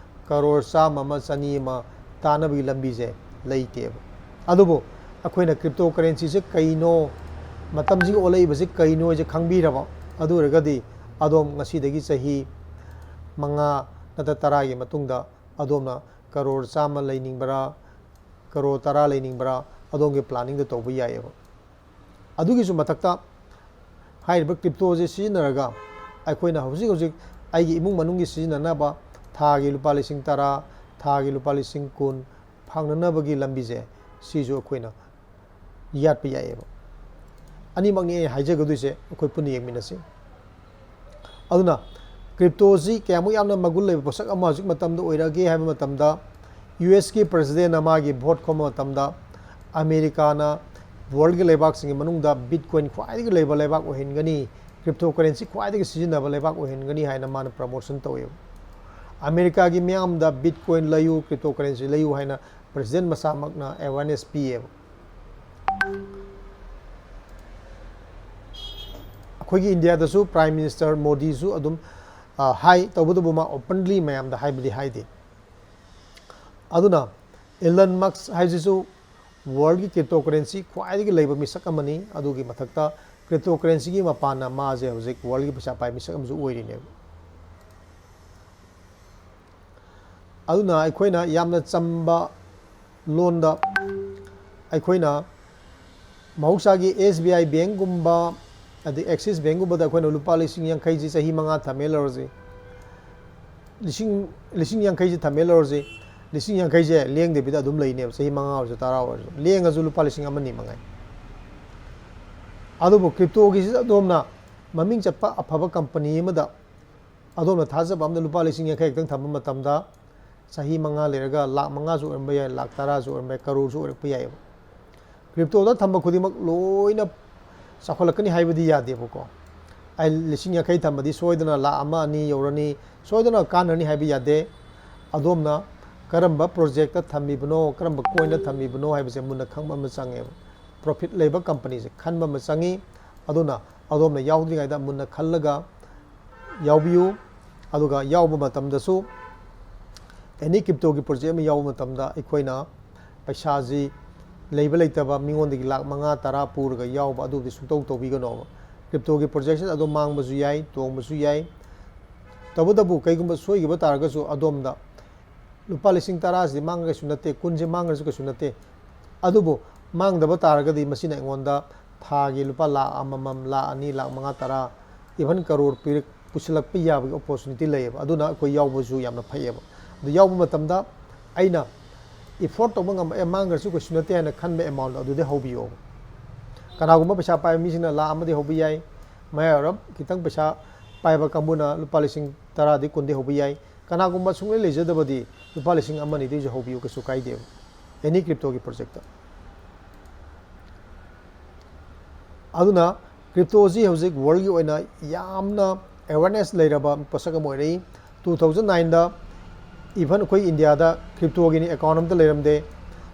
ꯀꯔꯣꯔ ꯆꯥꯝꯃ ꯑꯃ, ꯆꯅꯤ ꯑꯃ ꯇꯥꯟꯅꯕꯒꯤ ꯂꯝꯕꯤꯁꯦ ꯂꯩꯇꯦꯕ꯫ ꯑꯗꯨꯕꯨ ꯑꯩꯈꯣꯏꯅ cryptocurrencyꯁꯦ ꯀꯩꯅꯣ, ꯃꯇꯝꯁꯤꯒꯤ ꯑꯣꯜꯂꯛꯏꯕꯁꯤ ꯀꯩꯅꯣ ꯍꯥꯏꯁꯦ ꯈꯪꯕꯤꯔꯕ, ꯑꯗꯨ ꯑꯣꯏꯔꯒꯗꯤ ꯑꯗꯣꯝ ꯉꯁꯤꯗꯒꯤ ꯆꯍꯤ ꯃꯉꯥ ꯅꯠꯇ꯭ꯔ ꯇꯔꯥꯒꯤ ꯃꯇꯨꯡꯗ ꯑꯗꯣꯝꯅ ꯀꯔꯣꯔ ꯆꯥꯝꯃ ꯂꯩꯅꯤꯡꯕ꯭ꯔꯥ, ꯀꯔꯣꯔ ꯇꯔꯥ ꯂꯩꯅꯤꯡꯕ꯭ꯔꯥ, ꯑꯗꯣꯝꯒꯤ planningꯗ ꯇꯧꯕ ꯌꯥꯏꯑꯕ꯫ ꯑꯗꯨꯒꯤꯁꯨ ꯃꯊꯛꯇ ꯍꯥꯏꯔꯤꯕ cryptoꯁꯦ ꯁꯤꯖꯤꯟꯅꯔꯒ ꯑꯩꯈꯣꯏꯅ ꯍꯧꯖꯤꯛ ꯍꯧꯖꯤꯛ ꯑꯩꯒꯤ ꯏꯃꯨꯡ ꯃꯅꯨꯡꯒꯤ ꯁꯤꯖꯤꯟꯅꯅꯕ ꯊꯥꯒꯤ ꯂꯨꯄꯥ ꯂꯤꯁꯤꯡ ꯇꯔꯥ, ꯊꯥꯒꯤ ꯂꯨꯄꯥ ꯂꯤꯁꯤꯡ ꯀꯨꯟ ꯐꯪꯅꯅꯕꯒꯤ ꯂꯝꯕꯤꯁꯦ ꯁꯤꯁꯨ ꯑꯩꯈꯣꯏꯅ ꯌꯥꯠꯄ ꯌꯥꯏꯑꯕ꯫ ꯑꯅꯤꯃꯛꯅꯤ ꯑꯩ ꯍꯥꯏꯖꯒꯗꯣꯏꯁꯦ, ꯑꯩꯈꯣꯏ ꯄꯨꯟꯅ ꯌꯦꯡꯃꯤꯟꯅꯁꯤ꯫ ꯑꯗꯨꯅ cryptoꯁꯤ ꯀꯌꯥꯃꯨꯛ ꯌꯥꯝꯅ ꯃꯒꯨꯟ ꯂꯩꯕ ꯄꯣꯠꯁꯛ ꯑꯃ ꯍꯧꯖꯤꯛ ꯃꯇꯝꯗ ꯑꯣꯏꯔꯛꯑꯒꯦ ꯍꯥꯏꯕ ꯃꯇꯝꯗ, USꯀꯤ presidentꯅ ꯃꯥꯒꯤ vote ꯈꯣꯝꯕ ꯃꯇꯝꯗ ꯑꯃꯦꯔꯤꯀꯥꯅ worldꯀꯤ ꯂꯩꯕꯥꯛꯁꯤꯡꯒꯤ ꯃꯅꯨꯡꯗ Bitcoin ꯈ꯭ꯋꯥꯏꯗꯒꯤ ꯂꯩꯕ ꯂꯩꯕꯥꯛ ꯑꯣꯏꯍꯟꯒꯅꯤ, cryptocurrency ꯈ꯭ꯋꯥꯏꯗꯒꯤ ꯁꯤꯖꯤꯟꯅꯕ ꯂꯩꯕꯥꯛ ꯑꯣꯏꯍꯟꯒꯅꯤ ꯍꯥꯏꯅ ꯃꯥꯅ promotion ꯇꯧꯋꯦꯕ꯫ ꯑꯃꯦꯔꯤꯀꯥꯒꯤ ꯃꯤꯌꯥꯝꯗ Bitcoin ꯂꯩꯌꯨ, cryptocurrency ꯂꯩꯌꯨ ꯍꯥꯏꯅ president ꯃꯁꯥꯃꯛꯅ awareness ꯄꯤꯌꯦꯕ꯫ ꯑꯩꯈꯣꯏꯒꯤ ꯏꯟꯗꯤꯌꯥꯗꯁꯨ Prime Minister ꯃꯣꯗꯤꯁꯨ ꯑꯗꯨꯝ, ꯑ, ꯍꯥꯏ, ꯇꯧꯕꯇꯕꯨ ꯃꯥ openly ꯃꯌꯥꯝꯗ ꯍꯥꯏꯕꯗꯤ ꯍꯥꯏꯗꯦ꯫ ꯑꯗꯨꯅ Elon Musk ꯍꯥꯏꯁꯤꯁꯨ worldꯀꯤ cryptocurrency ꯈ꯭ꯋꯥꯏꯗꯒꯤ ꯂꯩꯕ ꯃꯤꯁꯛ ꯑꯃꯅꯤ꯫ ꯑꯗꯨꯒꯤ ꯃꯊꯛꯇ cryptocurrencyꯒꯤ ꯃꯄꯥꯟꯅ ꯃꯥꯁꯦ ꯍꯧꯖꯤꯛ worldꯀꯤ ꯄꯩꯁꯥ ꯄꯥꯏ ꯃꯤꯁꯛ ꯑꯃꯁꯨ ꯑꯣꯏꯔꯤꯅꯦꯕ꯫ ꯑꯗꯨꯅ ꯑꯩꯈꯣꯏꯅ ꯌꯥꯝꯅ ꯆꯝꯕ ꯂꯣꯟꯗ ꯑꯩꯈꯣꯏꯅ ꯃꯍꯧꯁꯥꯒꯤ S B I Bank ꯒꯨꯝꯕ ꯑꯗꯩ Axis Bank ꯒꯨꯝꯕꯗ ꯑꯩꯈꯣꯏꯅ ꯂꯨꯄꯥ ꯂꯤꯁꯤꯡ ꯌꯥꯡꯈꯩꯁꯤ ꯆꯍꯤ ꯃꯉꯥ ꯊꯝꯃꯦ ꯂꯧꯔꯁꯤ, ꯂꯤꯁꯤꯡ ꯂꯤꯁꯤꯡ ꯌꯥꯡꯈꯩꯁꯤ ꯊꯝꯃꯦ ꯂꯧꯔꯁꯤ, ꯂꯤꯁꯤꯡ ꯌꯥꯡꯈꯩꯁꯦ ꯂꯦꯡꯗꯕꯤꯗ ꯑꯗꯨꯝ ꯂꯩꯅꯦꯕ꯫ ꯆꯍꯤ ꯃꯉꯥ ꯑꯣꯏꯔꯁꯨ ꯇꯔꯥ ꯑꯣꯏꯔꯁꯨ ꯂꯦꯡꯉꯁꯨ ꯂꯨꯄꯥ ꯂꯤꯁꯤꯡ ꯑꯃꯅꯤ ꯃꯉꯥꯏ꯫ ꯑꯗꯨꯕꯨ crypto ꯒꯤꯁꯤꯗ ꯑꯗꯣꯝꯅ ꯃꯃꯤꯡ ꯆꯠꯄ ꯑꯐꯕ company ꯑꯃꯗ ꯑꯗꯣꯝꯅ ꯊꯥꯖꯕ ꯑꯃꯗ ꯂꯨꯄꯥ ꯂꯤꯁꯤꯡ ꯌꯥꯡꯈꯩ ꯈꯛꯇꯪ ꯊꯝꯕ ꯃꯇꯝꯗ ꯆꯍꯤ ꯃꯉꯥ ꯂꯩꯔꯒ ꯂꯥꯛ ꯃꯉꯥꯁꯨ ꯑꯣꯏꯔꯝꯕ ꯌꯥꯏ, ꯂꯥꯛ ꯇꯔꯥꯁꯨ ꯑꯣꯏꯔꯝꯕ ꯌꯥꯏ, ꯀꯔꯣꯔꯁꯨ ꯑꯣꯏꯔꯛꯄ ꯌꯥꯏꯑꯕ꯫ Crypto ꯗ ꯊꯝꯕ ꯈꯨꯗꯤꯡꯃꯛ ꯂꯣꯏꯅ ꯆꯥꯎꯈꯠꯂꯛꯀꯅꯤ ꯍꯥꯏꯕꯗꯤ ꯌꯥꯗꯦꯕꯀꯣ꯫ ꯑꯩ ꯂꯤꯁꯤꯡ ꯌꯥꯡꯈꯩ ꯊꯝꯕꯗꯤ ꯁꯣꯏꯗꯅ ꯂꯥꯛ ꯑꯃ ꯑꯅꯤ ꯌꯧꯔꯅꯤ, ꯁꯣꯏꯗꯅ ꯀꯥꯟꯅꯔꯅꯤ ꯍꯥꯏꯕ ꯌꯥꯗꯦ꯫ ꯑꯗꯣꯝꯅ ꯀꯔꯝꯕ project ꯇ ꯊꯝꯃꯤꯕꯅꯣ, ꯀꯔꯝꯕ coin ꯗ ꯊꯝꯃꯤꯕꯅꯣ ꯍꯥꯏꯕꯁꯦ ꯃꯨꯟꯅ ꯈꯪꯕ ꯑꯃ ꯆꯪꯉꯦꯕ꯫ Profit ꯂꯩꯕ company ꯁꯦ ꯈꯟꯕ ꯑꯃ ꯆꯪꯉꯤ꯫ ꯑꯗꯨꯅ ꯑꯗꯣꯝꯅ ꯌꯥꯎꯗ꯭ꯔꯤꯉꯩꯗ ꯃꯨꯟꯅ ꯈꯜꯂꯒ ꯌꯥꯎꯕꯤꯌꯨ꯫ ꯑꯗꯨꯒ ꯌꯥꯎꯕ ꯃꯇꯝꯗꯁꯨ any crypto ꯒꯤ project ꯑꯃ ꯌꯥꯎꯕ ꯃꯇꯝꯗ ꯑꯩꯈꯣꯏꯅ ꯄꯩꯁꯥꯁꯤ ꯂꯩꯕ ꯂꯩꯇꯕ ꯃꯤꯉꯣꯟꯗꯒꯤ ꯂꯥꯛ ꯃꯉꯥ ꯇꯔꯥ ꯄꯨꯔꯒ ꯌꯥꯎꯕ ꯑꯗꯨꯗꯤ ꯁꯨꯡꯇꯧ ꯇꯧꯕꯤꯒꯅꯣꯕ꯫ Crypto ꯒꯤ project ꯁꯤꯗ ꯑꯗꯨꯝ ꯃꯥꯡꯕꯁꯨ ꯌꯥꯏ, ꯇꯣꯡꯕꯁꯨ ꯌꯥꯏ꯫ ꯇꯧꯕꯇꯕꯨ ꯀꯩꯒꯨꯝꯕ ꯁꯣꯏꯈꯤꯕ ꯇꯥꯔꯒꯁꯨ ꯑꯗꯣꯝꯗ ꯂꯨꯄꯥ ꯂꯤꯁꯤꯡ ꯇꯔꯥꯁꯤꯗꯤ ꯃꯥꯡꯉ ꯀꯩꯁꯨ ꯅꯠꯇꯦ, ꯀꯨꯟꯁꯦ ꯃꯥꯡꯉꯁꯨ ꯀꯩꯁꯨ ꯅꯠꯇꯦ꯫ ꯑꯗꯨꯕꯨ ꯃꯥꯡꯗꯕ ꯇꯥꯔꯒꯗꯤ ꯃꯁꯤꯅ ꯑꯩꯉꯣꯟꯗ ꯊꯥꯒꯤ ꯂꯨꯄꯥ ꯂꯥꯛ ꯑꯃꯃꯝ, ꯂꯥꯛ ꯑꯅꯤ, ꯂꯥꯛ ꯃꯉꯥ, ꯇꯔꯥ, even ꯀꯔꯣꯔ ꯄꯤꯔꯛ-, ꯄꯨꯁꯤꯜꯂꯛꯄ ꯌꯥꯕꯒꯤ opportunity ꯂꯩꯌꯦꯕ꯫ ꯑꯗꯨꯅ ꯑꯩꯈꯣꯏ ꯌꯥꯎꯕꯁꯨ ꯌꯥꯝꯅ ꯐꯩꯌꯦꯕ꯫ ꯑꯗꯨ ꯌꯥꯎꯕ ꯃꯇꯝꯗ ꯑꯩꯅ afford ꯇꯧꯕ ꯉꯝꯕ, "ꯑꯦ, ꯃꯥꯡꯈ꯭ꯔꯁꯨ ꯀꯩꯁꯨ ꯅꯠꯇꯦ" ꯍꯥꯏꯅ ꯈꯟꯕ amount ꯑꯗꯨꯗꯤ ꯍꯧꯕꯤꯌꯣꯕ꯫ ꯀꯅꯥꯒꯨꯝꯕ ꯄꯩꯁꯥ ꯄꯥꯏꯕ ꯃꯤꯁꯤꯡꯅ ꯂꯥꯛ ꯑꯃꯗꯤ ꯍꯧꯕ ꯌꯥꯏ, ꯃꯌꯥꯏ ꯑꯣꯏꯔꯞ ꯈꯤꯇꯪ ꯄꯩꯁꯥ ꯄꯥꯏꯕ ꯀꯥꯡꯕꯨꯅ ꯂꯨꯄꯥ ꯂꯤꯁꯤꯡ ꯇꯔꯥꯗꯤ, ꯀꯨꯟꯗꯤ ꯍꯧꯕ ꯌꯥꯏ꯫ ꯀꯅꯥꯒꯨꯝꯕ ꯁꯨꯡꯂꯩ ꯂꯩꯖꯗꯕꯗꯤ ꯂꯨꯄꯥ ꯂꯤꯁꯤꯡ ꯑꯃ ꯑꯅꯤꯗꯩꯁꯨ ꯍꯧꯕꯤꯌꯨ, ꯀꯩꯁꯨ ꯀꯥꯏꯗꯦꯕ, any crypto ꯒꯤ project ꯇ꯫ ꯑꯗꯨꯅ crypto ꯁꯤ ꯍꯧꯖꯤꯛ world ꯒꯤ ꯑꯣꯏꯅ ꯌꯥꯝꯅ awareness ꯂꯩꯔꯕ ꯄꯣꯠꯁꯛ ꯑꯃ ꯑꯣꯏꯔꯛꯏ꯫ Two thousand nine ꯗ even ꯑꯩꯈꯣꯏ ꯏꯟꯗꯤꯌꯥꯗ crypto ꯒꯤꯅꯤ account ꯑꯝꯇ ꯂꯩꯔꯝꯗꯦ꯫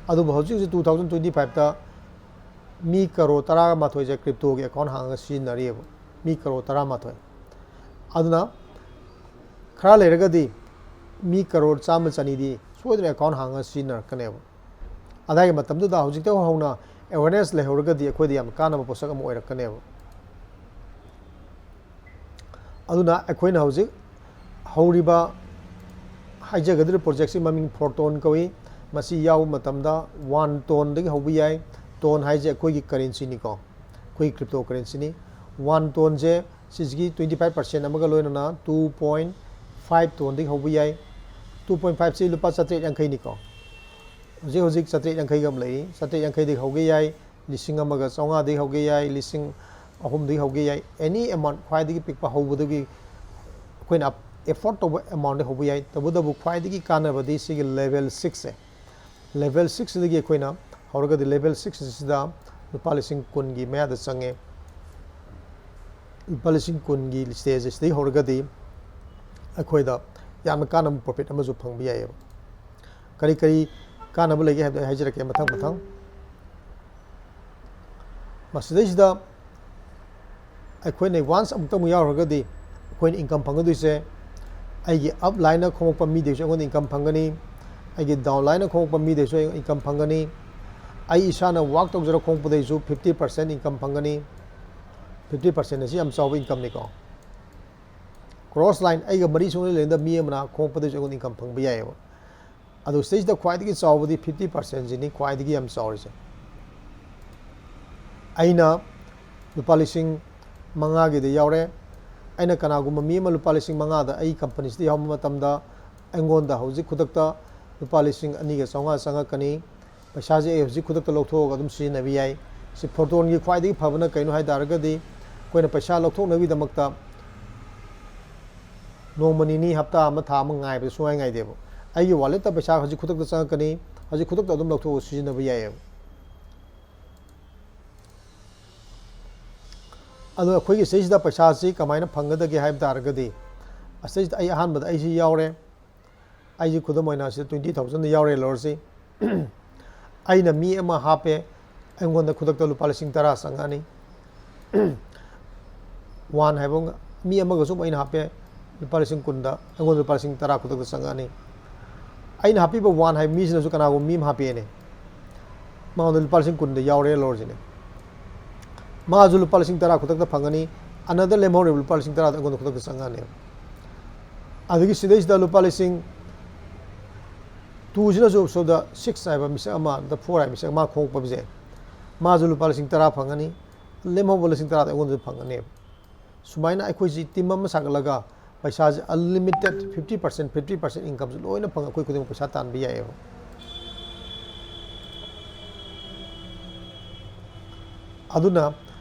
ꯑꯗꯨꯕꯨ ꯍꯧꯖꯤꯛ ꯍꯧꯖꯤꯛ two thousand twenty five ꯇ ꯃꯤ ꯀꯔꯣꯔ ꯇꯔꯥꯃꯥꯊꯣꯏꯁꯦ crypto ꯒꯤ account ꯍꯥꯡꯉꯒ ꯁꯤꯖꯤꯟꯅꯔꯤꯑꯕ꯫ ꯃꯤ ꯀꯔꯣꯔ ꯇꯔꯥꯃꯥꯊꯣꯏ꯫ ꯑꯗꯨꯅ ꯈꯔ ꯂꯩꯔꯒꯗꯤ ꯃꯤ ꯀꯔꯣꯔ ꯆꯥꯝꯃ ꯆꯅꯤꯗꯤ ꯁꯣꯏꯗꯅ account ꯍꯥꯡꯉꯒ ꯁꯤꯖꯤꯟꯅꯔꯛꯀꯅꯦꯕ꯫ ꯑꯗꯥꯏꯒꯤ ꯃꯇꯝꯗꯨꯗ ꯍꯧꯖꯤꯛꯇꯩ ꯍꯧꯅ awareness ꯂꯩꯍꯧꯔꯒꯗꯤ ꯑꯩꯈꯣꯏꯗ ꯌꯥꯝ ꯀꯥꯟꯅꯕ ꯄꯣꯠꯁꯛ ꯑꯃ ꯑꯣꯏꯔꯛꯀꯅꯦꯕ꯫ ꯑꯗꯨꯅ ꯑꯩꯈꯣꯏꯅ ꯍꯧꯖꯤꯛ ꯍꯧꯔꯤꯕ ꯍꯥꯏꯖꯒꯗꯧꯔꯤꯕ ꯄ꯭ꯔꯣꯖꯦꯛꯁꯤ ꯃꯃꯤꯡ ꯐꯣꯔꯇꯣꯟ ꯀꯧꯏ꯫ ꯃꯁꯤ ꯌꯥꯎꯕ ꯃꯇꯝꯗ ꯋꯥꯟ ꯇꯣꯟꯗꯒꯤ ꯍꯧꯕ ꯌꯥꯏ꯫ ꯇꯣꯟ ꯍꯥꯏꯁꯦ ꯑꯩꯈꯣꯏꯒꯤ ꯀꯔꯦꯟꯁꯤꯅꯤꯀꯣ, ꯑꯩꯈꯣꯏꯒꯤ ꯀ꯭ꯔꯤꯞꯇꯣ ꯀꯔꯦꯟꯁꯤꯅꯤ꯫ ꯋꯥꯟ ꯇꯣꯟꯁꯦ ꯁꯤꯁꯤꯒꯤ ꯇ꯭ꯋꯦꯟꯇꯤ ꯐꯥꯏꯚ ꯄꯥꯔꯁꯦꯟ ꯑꯃꯒ ꯂꯣꯏꯅꯅ ꯇꯨ ꯄꯣꯏꯟ ꯐꯥꯏꯚ ꯇꯣꯟꯗꯒꯤ ꯍꯧꯕ ꯌꯥꯏ꯫ ꯇꯨ ꯄꯣꯏꯟ ꯐꯥꯏꯚꯁꯤ ꯂꯨꯄꯥ ꯆꯥꯇ꯭ꯔꯦꯠ ꯌꯥꯡꯈꯩꯅꯤꯀꯣ꯫ ꯍꯧꯖꯤꯛ ꯍꯧꯖꯤꯛ ꯆꯥꯇ꯭ꯔꯦꯠ ꯌꯥꯡꯈꯩꯒ ꯑꯃ ꯂꯩꯔꯤ꯫ ꯆꯥꯇ꯭ꯔꯦꯠ ꯌꯥꯡꯈꯩꯗꯒꯤ ꯍꯧꯒꯦ ꯌꯥꯏ, ꯂꯤꯁꯤꯡ ꯑꯃꯒ ꯆꯥꯝꯃꯉꯥꯗꯒꯤ ꯍꯧꯒꯦ ꯌꯥꯏ, ꯂꯤꯁꯤꯡ ꯑꯍꯨꯝꯗꯒꯤ ꯍꯧꯒꯦ ꯌꯥꯏ꯫ ꯑꯦꯅꯤ ꯑꯦꯃꯥꯎꯟ, ꯈ꯭ꯋꯥꯏꯗꯒꯤ ꯄꯤꯛꯄ ꯍꯧꯕꯗꯒꯤ ꯑꯩꯈꯣꯏꯅ ꯑꯦꯐꯣꯔꯠ ꯇꯧꯕ ꯑꯦꯃꯥꯎꯟꯗꯒꯤ ꯍꯧꯕ ꯌꯥꯏ꯫ ꯇꯧꯕꯇꯕꯨ ꯈ꯭ꯋꯥꯏꯗꯒꯤ ꯀꯥꯟꯅꯕꯗꯤ ꯁꯤꯒꯤ ꯂꯦꯚꯦꯜ ꯁꯤꯛꯁꯁꯦ꯫ ꯂꯦꯚꯦꯜ ꯁꯤꯛꯁꯁꯤꯗꯒꯤ ꯑꯩꯈꯣꯏꯅ ꯍꯧꯔꯒꯗꯤ ꯂꯦꯚꯦꯜ ꯁꯤꯛꯁꯁꯤꯗ ꯂꯨꯄꯥ ꯂꯤꯁꯤꯡ ꯀꯨꯟꯒꯤ ꯃꯌꯥꯗ ꯆꯪꯉꯦ꯫ ꯂꯨꯄꯥ ꯂꯤꯁꯤꯡ ꯀꯨꯟꯒꯤ ꯁ꯭ꯇꯦꯖ ꯑꯁꯤꯗꯒꯤ ꯍꯧꯔꯒꯗꯤ ꯑꯩꯈꯣꯏꯗ ꯌꯥꯝꯅ ꯀꯥꯟꯅꯕ ꯄ꯭ꯔꯣꯐꯤꯠ ꯑꯃꯁꯨ ꯐꯪꯕ ꯌꯥꯏꯑꯕ꯫ ꯀꯔꯤ ꯀꯔꯤ ꯀꯥꯟꯅꯕ ꯂꯩꯒꯦ ꯍꯥꯏꯕꯗꯣ ꯑꯩ ꯍꯥꯏꯖꯔꯛꯀꯦ ꯃꯊꯪ ꯃꯊꯪ꯫ ꯃꯁꯤꯗꯩꯁꯤꯗ ꯑꯩꯈꯣꯏꯅ ꯋꯥꯟꯁ ꯑꯃꯨꯛꯇꯪ ꯑꯃꯨꯛ ꯌꯥꯎꯔꯒꯗꯤ ꯑꯩꯈꯣꯏꯅ ꯏꯟꯀꯝ ꯐꯪꯒꯗꯣꯏꯁꯦ, ꯑꯩꯒꯤ ꯑꯞ ꯂꯥꯏꯟꯅ ꯈꯣꯝꯃꯛꯄ ꯃꯤꯗꯩꯁꯨ ꯑꯩꯉꯣꯟꯗ ꯏꯟꯀꯝ ꯐꯪꯒꯅꯤ, ꯑꯩꯒꯤ ꯗꯥꯎꯟ ꯂꯥꯏꯟꯅ ꯈꯣꯝꯃꯛꯄ ꯃꯤꯗꯩꯁꯨ ꯑꯩ ꯏꯟꯀꯝ ꯐꯪꯒꯅꯤ, ꯑꯩ ꯏꯁꯥꯅ ꯋꯥꯛ ꯇꯧꯖꯔ ꯈꯣꯝꯃꯛꯄꯗꯩꯁꯨ ꯐꯤꯐꯇꯤ ꯄꯥꯔꯁꯦꯟ ꯏꯟꯀꯝ ꯐꯪꯒꯅꯤ꯫ ꯐꯤꯐꯇꯤ ꯄꯥꯔꯁꯦꯟ ꯑꯁꯤ ꯌꯥꯝ ꯆꯥꯎꯕ ꯏꯟꯀꯝꯅꯤꯀꯣ꯫ ꯀ꯭ꯔꯣꯁ ꯂꯥꯏꯟ, ꯑꯩꯒ ꯃꯔꯤ ꯁꯨꯡꯂꯩ ꯂꯩꯅꯗꯕ ꯃꯤ ꯑꯃꯅ ꯈꯣꯝꯃꯛꯄꯗꯩꯁꯨ ꯑꯩꯉꯣꯟꯗ ꯏꯟꯀꯝ ꯐꯪꯕ ꯌꯥꯏꯑꯕ꯫ ꯑꯗꯣ ꯁꯤꯗꯩꯁꯤꯗ ꯈ꯭ꯋꯥꯏꯗꯒꯤ ꯆꯥꯎꯕꯗꯤ ꯐꯤꯐꯇꯤ ꯄꯥꯔꯁꯦꯟꯁꯤꯅꯤ, ꯈ꯭ꯋꯥꯏꯗꯒꯤ ꯌꯥꯝ ꯆꯥꯎꯔꯤꯁꯦ꯫ ꯑꯩꯅ ꯂꯨꯄꯥ ꯂꯤꯁꯤꯡ ꯃꯉꯥꯒꯤꯗ ꯌꯥꯎꯔꯦ꯫ ꯑꯩꯅ ꯀꯅꯥꯒꯨꯝꯕ ꯃꯤ ꯑꯃ ꯂꯨꯄꯥ ꯂꯤꯁꯤꯡ ꯃꯉꯥꯗ ꯑꯩ ꯀꯝꯄꯅꯤꯁꯤꯗ ꯌꯥꯎꯕ ꯃꯇꯝꯗ ꯑꯩꯉꯣꯟꯗ ꯍꯧꯖꯤꯛ ꯈꯨꯗꯛꯇ ꯂꯨꯄꯥ ꯂꯤꯁꯤꯡ ꯑꯅꯤꯒ ꯆꯥꯝꯃꯉꯥ ꯆꯪꯉꯛꯀꯅꯤ꯫ ꯄꯩꯁꯥꯁꯦ ꯑꯩ ꯍꯧꯖꯤꯛ ꯈꯨꯗꯛꯇ ꯂꯧꯊꯣꯛꯑꯒ ꯑꯗꯨꯝ ꯁꯤꯖꯤꯟꯅꯕ ꯌꯥꯏ꯫ ꯁꯤ ꯐꯣꯔꯇꯣꯟꯒꯤ ꯈ꯭ꯋꯥꯏꯗꯒꯤ ꯐꯕꯅ ꯀꯩꯅꯣ ꯍꯥꯏ ꯇꯥꯔꯒꯗꯤ, ꯑꯩꯈꯣꯏꯅ ꯄꯩꯁꯥ ꯂꯧꯊꯣꯛꯅꯕꯒꯤꯗꯃꯛꯇ ꯅꯣꯡꯃ ꯅꯤꯅꯤ, ꯍꯞꯇꯥ ꯑꯃ, ꯊꯥ ꯑꯃ ꯉꯥꯏꯕꯗ ꯁꯨꯡꯉꯥꯏ ꯉꯥꯏꯗꯦꯕ꯫ ꯑꯩꯒꯤ ꯋꯥꯂꯦꯠꯇ ꯄꯩꯁꯥ ꯍꯧꯖꯤꯛ ꯈꯨꯗꯛꯇ ꯆꯪꯉꯛꯀꯅꯤ, ꯍꯧꯖꯤꯛ ꯈꯨꯗꯛꯇ ꯑꯗꯨꯝ ꯂꯧꯊꯣꯛꯑꯒ ꯁꯤꯖꯤꯟꯅꯕ ꯌꯥꯏꯑꯕ꯫ ꯑꯗꯣ ꯑꯩꯈꯣꯏꯒꯤ ꯁꯤꯗꯩꯁꯤꯗ ꯄꯩꯁꯥꯁꯤ ꯀꯃꯥꯏꯅ ꯐꯪꯒꯗꯒꯦ ꯍꯥꯏꯕ ꯇꯥꯔꯒꯗꯤ, ꯑꯁꯤꯗꯩꯁꯤꯗ ꯑꯩ ꯑꯍꯥꯟꯕꯗ ꯑꯩꯁꯤ ꯌꯥꯎꯔꯦ꯫ ꯑꯩꯁꯤ ꯈꯨꯗꯝ ꯑꯣꯏꯅ ꯁꯤꯗ ꯇ꯭ꯋꯦꯟꯇꯤ ꯊꯥꯎꯖꯟꯗ ꯌꯥꯎꯔꯦ ꯂꯧꯔꯁꯤ꯫ ꯑꯩꯅ ꯃꯤ ꯑꯃ ꯍꯥꯞꯄꯦ, ꯑꯩꯉꯣꯟꯗ ꯈꯨꯗꯛꯇ ꯂꯨꯄꯥ ꯂꯤꯁꯤꯡ ꯇꯔꯥ ꯆꯪꯉꯛꯑꯅꯤ꯫ ꯋꯥꯟ ꯍꯥꯏꯕ ꯑꯃ, ꯃꯤ ꯑꯃꯒꯁꯨ ꯑꯃꯨꯛ ꯑꯩꯅ ꯍꯥꯞꯄꯦ, ꯂꯨꯄꯥ ꯂꯤꯁꯤꯡ ꯀꯨꯟꯗ ꯑꯩꯉꯣꯟꯗ ꯂꯨꯄꯥ ꯂꯤꯁꯤꯡ ꯇꯔꯥ ꯈꯨꯗꯛꯇ ꯆꯪꯉꯛꯑꯅꯤ꯫ ꯑꯩꯅ ꯍꯥꯞꯄꯤꯕ ꯋꯥꯟ ꯍꯥꯏꯕ ꯃꯤꯁꯤꯅꯁꯨ ꯀꯅꯥꯒꯨꯝꯕ ꯃꯤ ꯑꯃ ꯍꯥꯞꯄꯛꯑꯦꯅꯦ, ꯃꯉꯣꯟꯗ ꯂꯨꯄꯥ ꯂꯤꯁꯤꯡ ꯀꯨꯟꯗ ꯌꯥꯎꯔꯦ ꯂꯧꯔꯁꯤꯅꯦ꯫ ꯃꯥꯁꯨ ꯂꯨꯄꯥ ꯂꯤꯁꯤꯡ ꯇꯔꯥ ꯈꯨꯗꯛꯇ ꯐꯪꯒꯅꯤ, another ꯂꯦꯝꯍꯧꯔꯤꯕ ꯂꯨꯄꯥ ꯂꯤꯁꯤꯡ ꯇꯔꯥꯗꯣ ꯑꯩꯉꯣꯟꯗ ꯈꯨꯗꯛꯇ ꯆꯪꯉꯛꯑꯅꯦꯕ꯫ ꯑꯗꯒꯤ ꯁꯤꯗꯩꯁꯤꯗ ꯂꯨꯄꯥ ꯂꯤꯁꯤꯡ ꯇꯨꯁꯤꯅꯁꯨ ꯁꯣꯝꯗ ꯁꯤꯛꯁ ꯍꯥꯏꯕ ꯃꯤꯁꯛ ꯑꯃ, ꯗ ꯐꯣꯔ ꯍꯥꯏꯕ ꯃꯤꯁꯛ ꯑꯃ ꯈꯣꯡꯉꯛꯄꯁꯦ, ꯃꯥꯁꯨ ꯂꯨꯄꯥ ꯂꯤꯁꯤꯡ ꯇꯔꯥ ꯐꯪꯒꯅꯤ, ꯂꯦꯝꯍꯧꯕ ꯂꯤꯁꯤꯡ ꯇꯔꯥꯗ ꯑꯩꯉꯣꯟꯗꯁꯨ ꯐꯪꯒꯅꯦꯕ꯫ ꯁꯨꯃꯥꯏꯅ ꯑꯩꯈꯣꯏꯁꯤ ꯇꯤꯝ ꯑꯃ ꯁꯥꯒꯠꯂꯒ ꯄꯩꯁꯥꯁꯦ unlimited fifty percent, fifty percent incomeꯁꯨ ꯂꯣꯏꯅ ꯐꯪꯉ ꯑꯩꯈꯣꯏ ꯈꯨꯗꯤꯡꯃꯛ ꯄꯩꯁꯥ ꯇꯥꯟꯕ ꯌꯥꯏꯑꯕ꯫ ꯑꯗꯨꯅ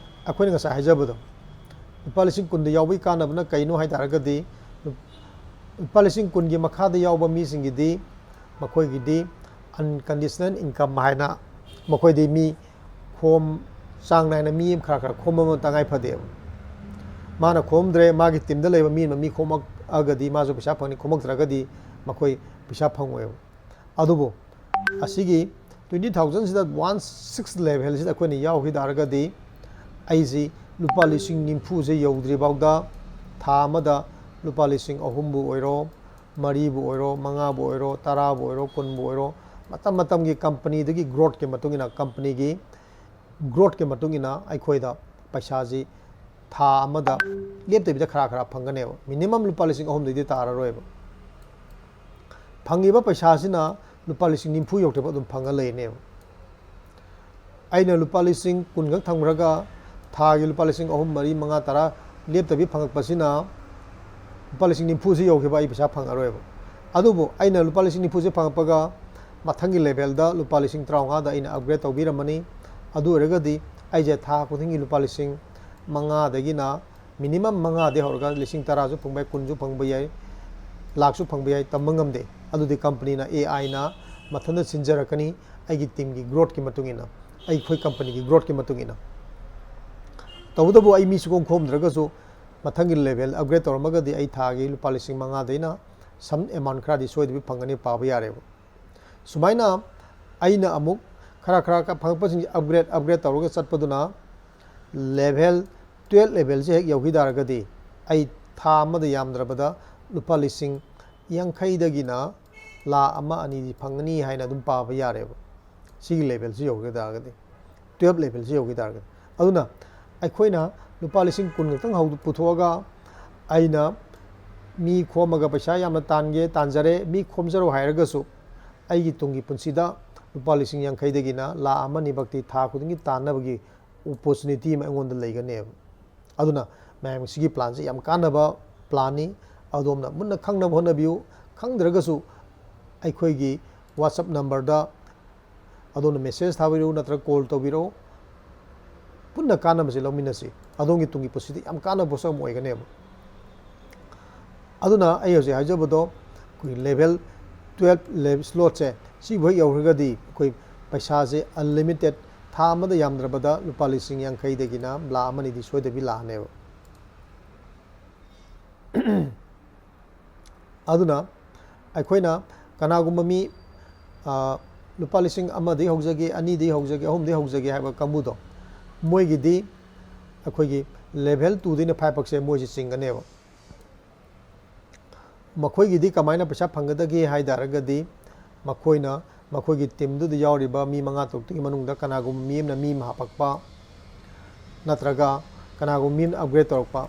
ꯑꯩꯈꯣꯏꯅ ꯉꯁꯥꯏ ꯍꯥꯏꯖꯕꯗꯣ, ꯂꯨꯄꯥ ꯂꯤꯁꯤꯡ ꯀꯨꯟꯗ ꯌꯥꯎꯕꯒꯤ ꯀꯥꯟꯅꯕꯅ ꯀꯩꯅꯣ ꯍꯥꯏ ꯇꯥꯔꯒꯗꯤ, ꯂꯨꯄꯥ ꯂꯤꯁꯤꯡ ꯀꯨꯟꯒꯤ ꯃꯈꯥꯗ ꯌꯥꯎꯕ ꯃꯤꯁꯤꯡꯒꯤꯗꯤ ꯃꯈꯣꯏꯒꯤꯗꯤ unconditional income ꯍꯥꯏꯅ, ꯃꯈꯣꯏꯗꯤ ꯃꯤ ꯈꯣꯝ ꯆꯥꯡ ꯅꯥꯏꯅ ꯃꯤ ꯑꯃ ꯈꯔ ꯈꯔ ꯈꯣꯝꯕ ꯑꯃ ꯇꯉꯥꯏ ꯐꯗꯦꯕ꯫ ꯃꯥꯅ ꯈꯣꯝꯗ꯭ꯔꯦ, ꯃꯥꯒꯤ ꯇꯤꯝꯗ ꯂꯩꯕ ꯃꯤ ꯑꯃ ꯃꯤ ꯈꯣꯝꯃꯛꯑꯒꯗꯤ ꯃꯥꯁꯨ ꯄꯩꯁꯥ ꯐꯪꯅꯤ, ꯈꯣꯝꯃꯛꯇ꯭ꯔꯒꯗꯤ ꯃꯈꯣꯏ ꯄꯩꯁꯥ ꯐꯪꯉꯣꯏꯕ꯫ ꯑꯗꯨꯕꯨ ꯑꯁꯤꯒꯤ twenty thousandꯁꯤꯗ one six levelꯁꯤꯗ ꯑꯩꯈꯣꯏꯅ ꯌꯥꯎꯈꯤ ꯇꯥꯔꯒꯗꯤ, ꯑꯩꯁꯤ ꯂꯨꯄꯥ ꯂꯤꯁꯤꯡ ꯅꯤꯐꯨꯁꯦ ꯌꯧꯗ꯭ꯔꯤꯐꯥꯎꯗ ꯊꯥ ꯑꯃꯗ ꯂꯨꯄꯥ ꯂꯤꯁꯤꯡ ꯑꯍꯨꯝꯕꯨ ꯑꯣꯏꯔꯣ, ꯃꯔꯤꯕꯨ ꯑꯣꯏꯔꯣ, ꯃꯉꯥꯕꯨ ꯑꯣꯏꯔꯣ, ꯇꯔꯥꯕꯨ ꯑꯣꯏꯔꯣ, ꯀꯨꯟꯕꯨ ꯑꯣꯏꯔꯣ, ꯃꯇꯝ ꯃꯇꯝꯒꯤ ꯀꯝꯄꯅꯤꯗꯨꯒꯤ growthꯀꯤ ꯃꯇꯨꯡ ꯏꯟꯅ, ꯀꯝꯄꯅꯤꯒꯤ growthꯀꯤ ꯃꯇꯨꯡ ꯏꯟꯅ ꯑꯩꯈꯣꯏꯗ ꯄꯩꯁꯥꯁꯤ ꯊꯥ ꯑꯃꯗ ꯂꯦꯞꯇꯕꯤꯗ ꯈꯔ ꯈꯔ ꯐꯪꯒꯅꯦꯕ꯫ Minimum ꯂꯨꯄꯥ ꯂꯤꯁꯤꯡ ꯑꯍꯨꯝꯗꯩꯗꯤ ꯇꯥꯔꯔꯣꯏꯕ꯫ ꯐꯪꯉꯤꯕ ꯄꯩꯁꯥꯁꯤꯅ ꯂꯨꯄꯥ ꯂꯤꯁꯤꯡ ꯅꯤꯐꯨ ꯌꯧꯗ꯭ꯔꯤꯕ ꯑꯗꯨꯝ ꯐꯪꯉ ꯂꯩꯅꯦꯕ꯫ ꯑꯩꯅ ꯂꯨꯄꯥ ꯂꯤꯁꯤꯡ ꯀꯨꯟ ꯈꯛ ꯊꯝꯈ꯭ꯔꯒ ꯊꯥꯒꯤ ꯂꯨꯄꯥ ꯂꯤꯁꯤꯡ ꯑꯍꯨꯝ, ꯃꯔꯤ, ꯃꯉꯥ, ꯇꯔꯥ ꯂꯦꯞꯇꯕꯤ ꯐꯪꯉꯛꯄꯁꯤꯅ ꯂꯨꯄꯥ ꯂꯤꯁꯤꯡ ꯅꯤꯐꯨꯁꯤ ꯌꯧꯈꯤꯕ ꯑꯩ ꯄꯩꯁꯥ ꯐꯪꯉꯔꯣꯏꯕ꯫ ꯑꯗꯨꯕꯨ ꯑꯩꯅ ꯂꯨꯄꯥ ꯂꯤꯁꯤꯡ ꯅꯤꯐꯨꯁꯦ ꯐꯪꯉꯛꯄꯒ ꯃꯊꯪꯒꯤ levelꯗ ꯂꯨꯄꯥ ꯂꯤꯁꯤꯡ ꯇꯔꯥꯃꯉꯥꯗ ꯑꯩꯅ upgrade ꯇꯧꯕꯤꯔꯝꯃꯅꯤ꯫ ꯑꯗꯨ ꯑꯣꯏꯔꯒꯗꯤ ꯑꯩꯁꯦ ꯊꯥ ꯈꯨꯗꯤꯡꯒꯤ ꯂꯨꯄꯥ ꯂꯤꯁꯤꯡ ꯃꯉꯥꯗꯒꯤꯅ, minimum ꯃꯉꯥꯗꯒꯤ ꯍꯧꯔꯒ ꯂꯤꯁꯤꯡ ꯇꯔꯥꯁꯨ ꯐꯪꯕ ꯌꯥꯏ, ꯀꯨꯟꯁꯨ ꯐꯪꯕ ꯌꯥꯏ, ꯂꯥꯛꯁꯨ ꯐꯪꯕ ꯌꯥꯏ, ꯇꯝꯕ ꯉꯝꯗꯦ꯫ ꯑꯗꯨꯗꯤ ꯀꯝꯄꯅꯤꯅ, AIꯅ ꯃꯊꯟꯇ ꯁꯤꯟꯖꯔꯛꯀꯅꯤ, ꯑꯩꯒꯤ ꯇꯤꯝꯒꯤ growthꯀꯤ ꯃꯇꯨꯡ ꯏꯟꯅ, ꯑꯩꯈꯣꯏ ꯀꯝꯄꯅꯤꯒꯤ growthꯀꯤ ꯃꯇꯨꯡ ꯏꯟꯅ꯫ ꯇꯧꯕꯇꯕꯨ ꯑꯩ ꯃꯤ ꯁꯨꯈꯣꯝ ꯈꯣꯝꯗ꯭ꯔꯒꯁꯨ ꯃꯊꯪꯒꯤ level upgrade ꯇꯧꯔꯝꯃꯒꯗꯤ ꯑꯩ ꯊꯥꯒꯤ ꯂꯨꯄꯥ ꯂꯤꯁꯤꯡ ꯃꯉꯥꯗꯩꯅ some amount ꯈꯔꯗꯤ ꯁꯣꯏꯗꯕꯤ ꯐꯪꯒꯅꯤ, ꯄꯥꯕ ꯌꯥꯔꯦꯕ꯫ ꯁꯨꯃꯥꯏꯅ ꯑꯩꯅ ꯑꯃꯨꯛ ꯈꯔ ꯈꯔ ꯐꯪꯉꯛꯄꯁꯤꯡꯁꯦ upgrade, upgrade ꯇꯧꯔꯒ ꯆꯠꯄꯗꯨꯅ level twelve levelꯁꯦ ꯍꯦꯛ ꯌꯧꯈꯤ ꯇꯥꯔꯒꯗꯤ ꯑꯩ ꯊꯥ ꯑꯃꯗ ꯌꯥꯝꯗ꯭ꯔꯕꯗ ꯂꯨꯄꯥ ꯂꯤꯁꯤꯡ ꯌꯥꯡꯈꯩꯗꯒꯤꯅ ꯂꯥꯈ ꯑꯃ ꯑꯅꯤꯗꯤ ꯐꯪꯒꯅꯤ ꯍꯥꯏꯅ ꯑꯗꯨꯝ ꯄꯥꯕ ꯌꯥꯔꯦꯕ, ꯁꯤꯒꯤ levelꯁꯤ ꯌꯧꯈꯤ ꯇꯥꯔꯒꯗꯤ, twelve levelꯁꯤ ꯌꯧꯈꯤ ꯇꯥꯔꯒꯗꯤ꯫ ꯑꯗꯨꯅ ꯑꯩꯈꯣꯏꯅ ꯂꯨꯄꯥ ꯂꯤꯁꯤꯡ ꯀꯨꯟ ꯈꯛꯇꯪ ꯍꯧ-, ꯄꯨꯊꯣꯛꯑꯒ ꯑꯩꯅ ꯃꯤ ꯈꯣꯝꯃꯒ ꯄꯩꯁꯥ ꯌꯥꯝꯅ ꯇꯥꯟꯒꯦ, ꯇꯥꯟꯖꯔꯦ, ꯃꯤ ꯈꯣꯝꯖꯔꯣ ꯍꯥꯏꯔꯒꯁꯨ ꯑꯩꯒꯤ ꯇꯨꯡꯒꯤ ꯄꯨꯟꯁꯤꯗ ꯂꯨꯄꯥ ꯂꯤꯁꯤꯡ ꯌꯥꯡꯈꯩꯗꯒꯤꯅ ꯂꯥꯈ ꯑꯃ ꯑꯅꯤꯐꯥꯎꯗꯤ ꯊꯥ ꯈꯨꯗꯤꯡꯒꯤ ꯇꯥꯟꯅꯕꯒꯤ opportunity ꯑꯃ ꯑꯩꯉꯣꯟꯗ ꯂꯩꯒꯅꯦꯕ꯫ ꯑꯗꯨꯅ ꯃꯌꯥꯝ, ꯁꯤꯒꯤ plan ꯁꯦ ꯌꯥꯝ ꯀꯥꯟꯅꯕ plan ꯅꯤ꯫ ꯑꯗꯣꯝꯅ ꯃꯨꯟꯅ ꯈꯪꯅꯕ ꯍꯣꯠꯅꯕꯤꯌꯨ꯫ ꯈꯪꯗ꯭ꯔꯒꯁꯨ ꯑꯩꯈꯣꯏꯒꯤ WhatsApp number ꯗ ꯑꯗꯣꯝꯅ message ꯊꯥꯕꯤꯔꯛꯎ ꯅꯠꯇ꯭ꯔꯒ call ꯇꯧꯕꯤꯔꯛꯎ꯫ ꯄꯨꯟꯅ ꯀꯥꯟꯅꯕꯁꯦ ꯂꯧꯃꯤꯟꯅꯁꯤ꯫ ꯑꯗꯣꯝꯒꯤ ꯇꯨꯡꯒꯤ ꯄꯨꯟꯁꯤꯗ ꯌꯥꯝ ꯀꯥꯟꯅꯕ ꯄꯣꯠꯁꯛ ꯑꯃ ꯑꯣꯏꯒꯅꯦꯕ꯫ ꯑꯗꯨꯅ ꯑꯩ ꯍꯧꯖꯤꯛ ꯍꯥꯏꯖꯕꯗꯣ, ꯑꯩꯈꯣꯏꯒꯤ level twelve level slot ꯁꯦ, ꯁꯤꯕꯨ ꯍꯦꯛ ꯌꯧꯈ꯭ꯔꯒꯗꯤ ꯑꯩꯈꯣꯏ ꯄꯩꯁꯥꯁꯦ unlimited, ꯊꯥ ꯑꯃꯗ ꯌꯥꯝꯗ꯭ꯔꯕꯗ ꯂꯨꯄꯥ ꯂꯤꯁꯤꯡ ꯌꯥꯡꯈꯩꯗꯒꯤꯅ ꯂꯥꯈ ꯑꯃ ꯑꯅꯤꯗꯤ ꯁꯣꯏꯗꯕꯤ ꯂꯥꯛꯑꯅꯦꯕ꯫ ꯑꯗꯨꯅ ꯑꯩꯈꯣꯏꯅ ꯀꯅꯥꯒꯨꯝꯕ ꯃꯤ, ꯑ, ꯂꯨꯄꯥ ꯂꯤꯁꯤꯡ ꯑꯃꯗꯒꯤ ꯍꯧꯖꯒꯦ, ꯑꯅꯤꯗꯒꯤ ꯍꯧꯖꯒꯦ, ꯑꯍꯨꯝꯗꯒꯤ ꯍꯧꯖꯒꯦ ꯍꯥꯏꯕ ꯀꯥꯡꯕꯨꯗꯣ, ꯃꯣꯏꯒꯤꯗꯤ ꯑꯩꯈꯣꯏꯒꯤ level two ꯗꯩꯅ five ꯐꯥꯎꯁꯦ ꯃꯣꯏꯁꯦ ꯆꯤꯡꯒꯅꯦꯕ꯫ ꯃꯈꯣꯏꯒꯤꯗꯤ ꯀꯃꯥꯏꯅ ꯄꯩꯁꯥ ꯐꯪꯒꯗꯒꯦ ꯍꯥꯏ ꯇꯥꯔꯒꯗꯤ, ꯃꯈꯣꯏꯅ ꯃꯈꯣꯏꯒꯤ team ꯗꯨꯗ ꯌꯥꯎꯔꯤꯕ ꯃꯤ ꯃꯉꯥ ꯇꯔꯨꯛꯇꯨꯒꯤ ꯃꯅꯨꯡꯗ ꯀꯅꯥꯒꯨꯝꯕ ꯃꯤ ꯑꯃꯅ ꯃꯤ ꯑꯃ ꯍꯥꯞꯄꯛꯄ, ꯅꯠꯇ꯭ꯔꯒ ꯀꯅꯥꯒꯨꯝꯕ ꯃꯤ ꯑꯃꯅ upgrade ꯇꯧꯔꯛꯄ,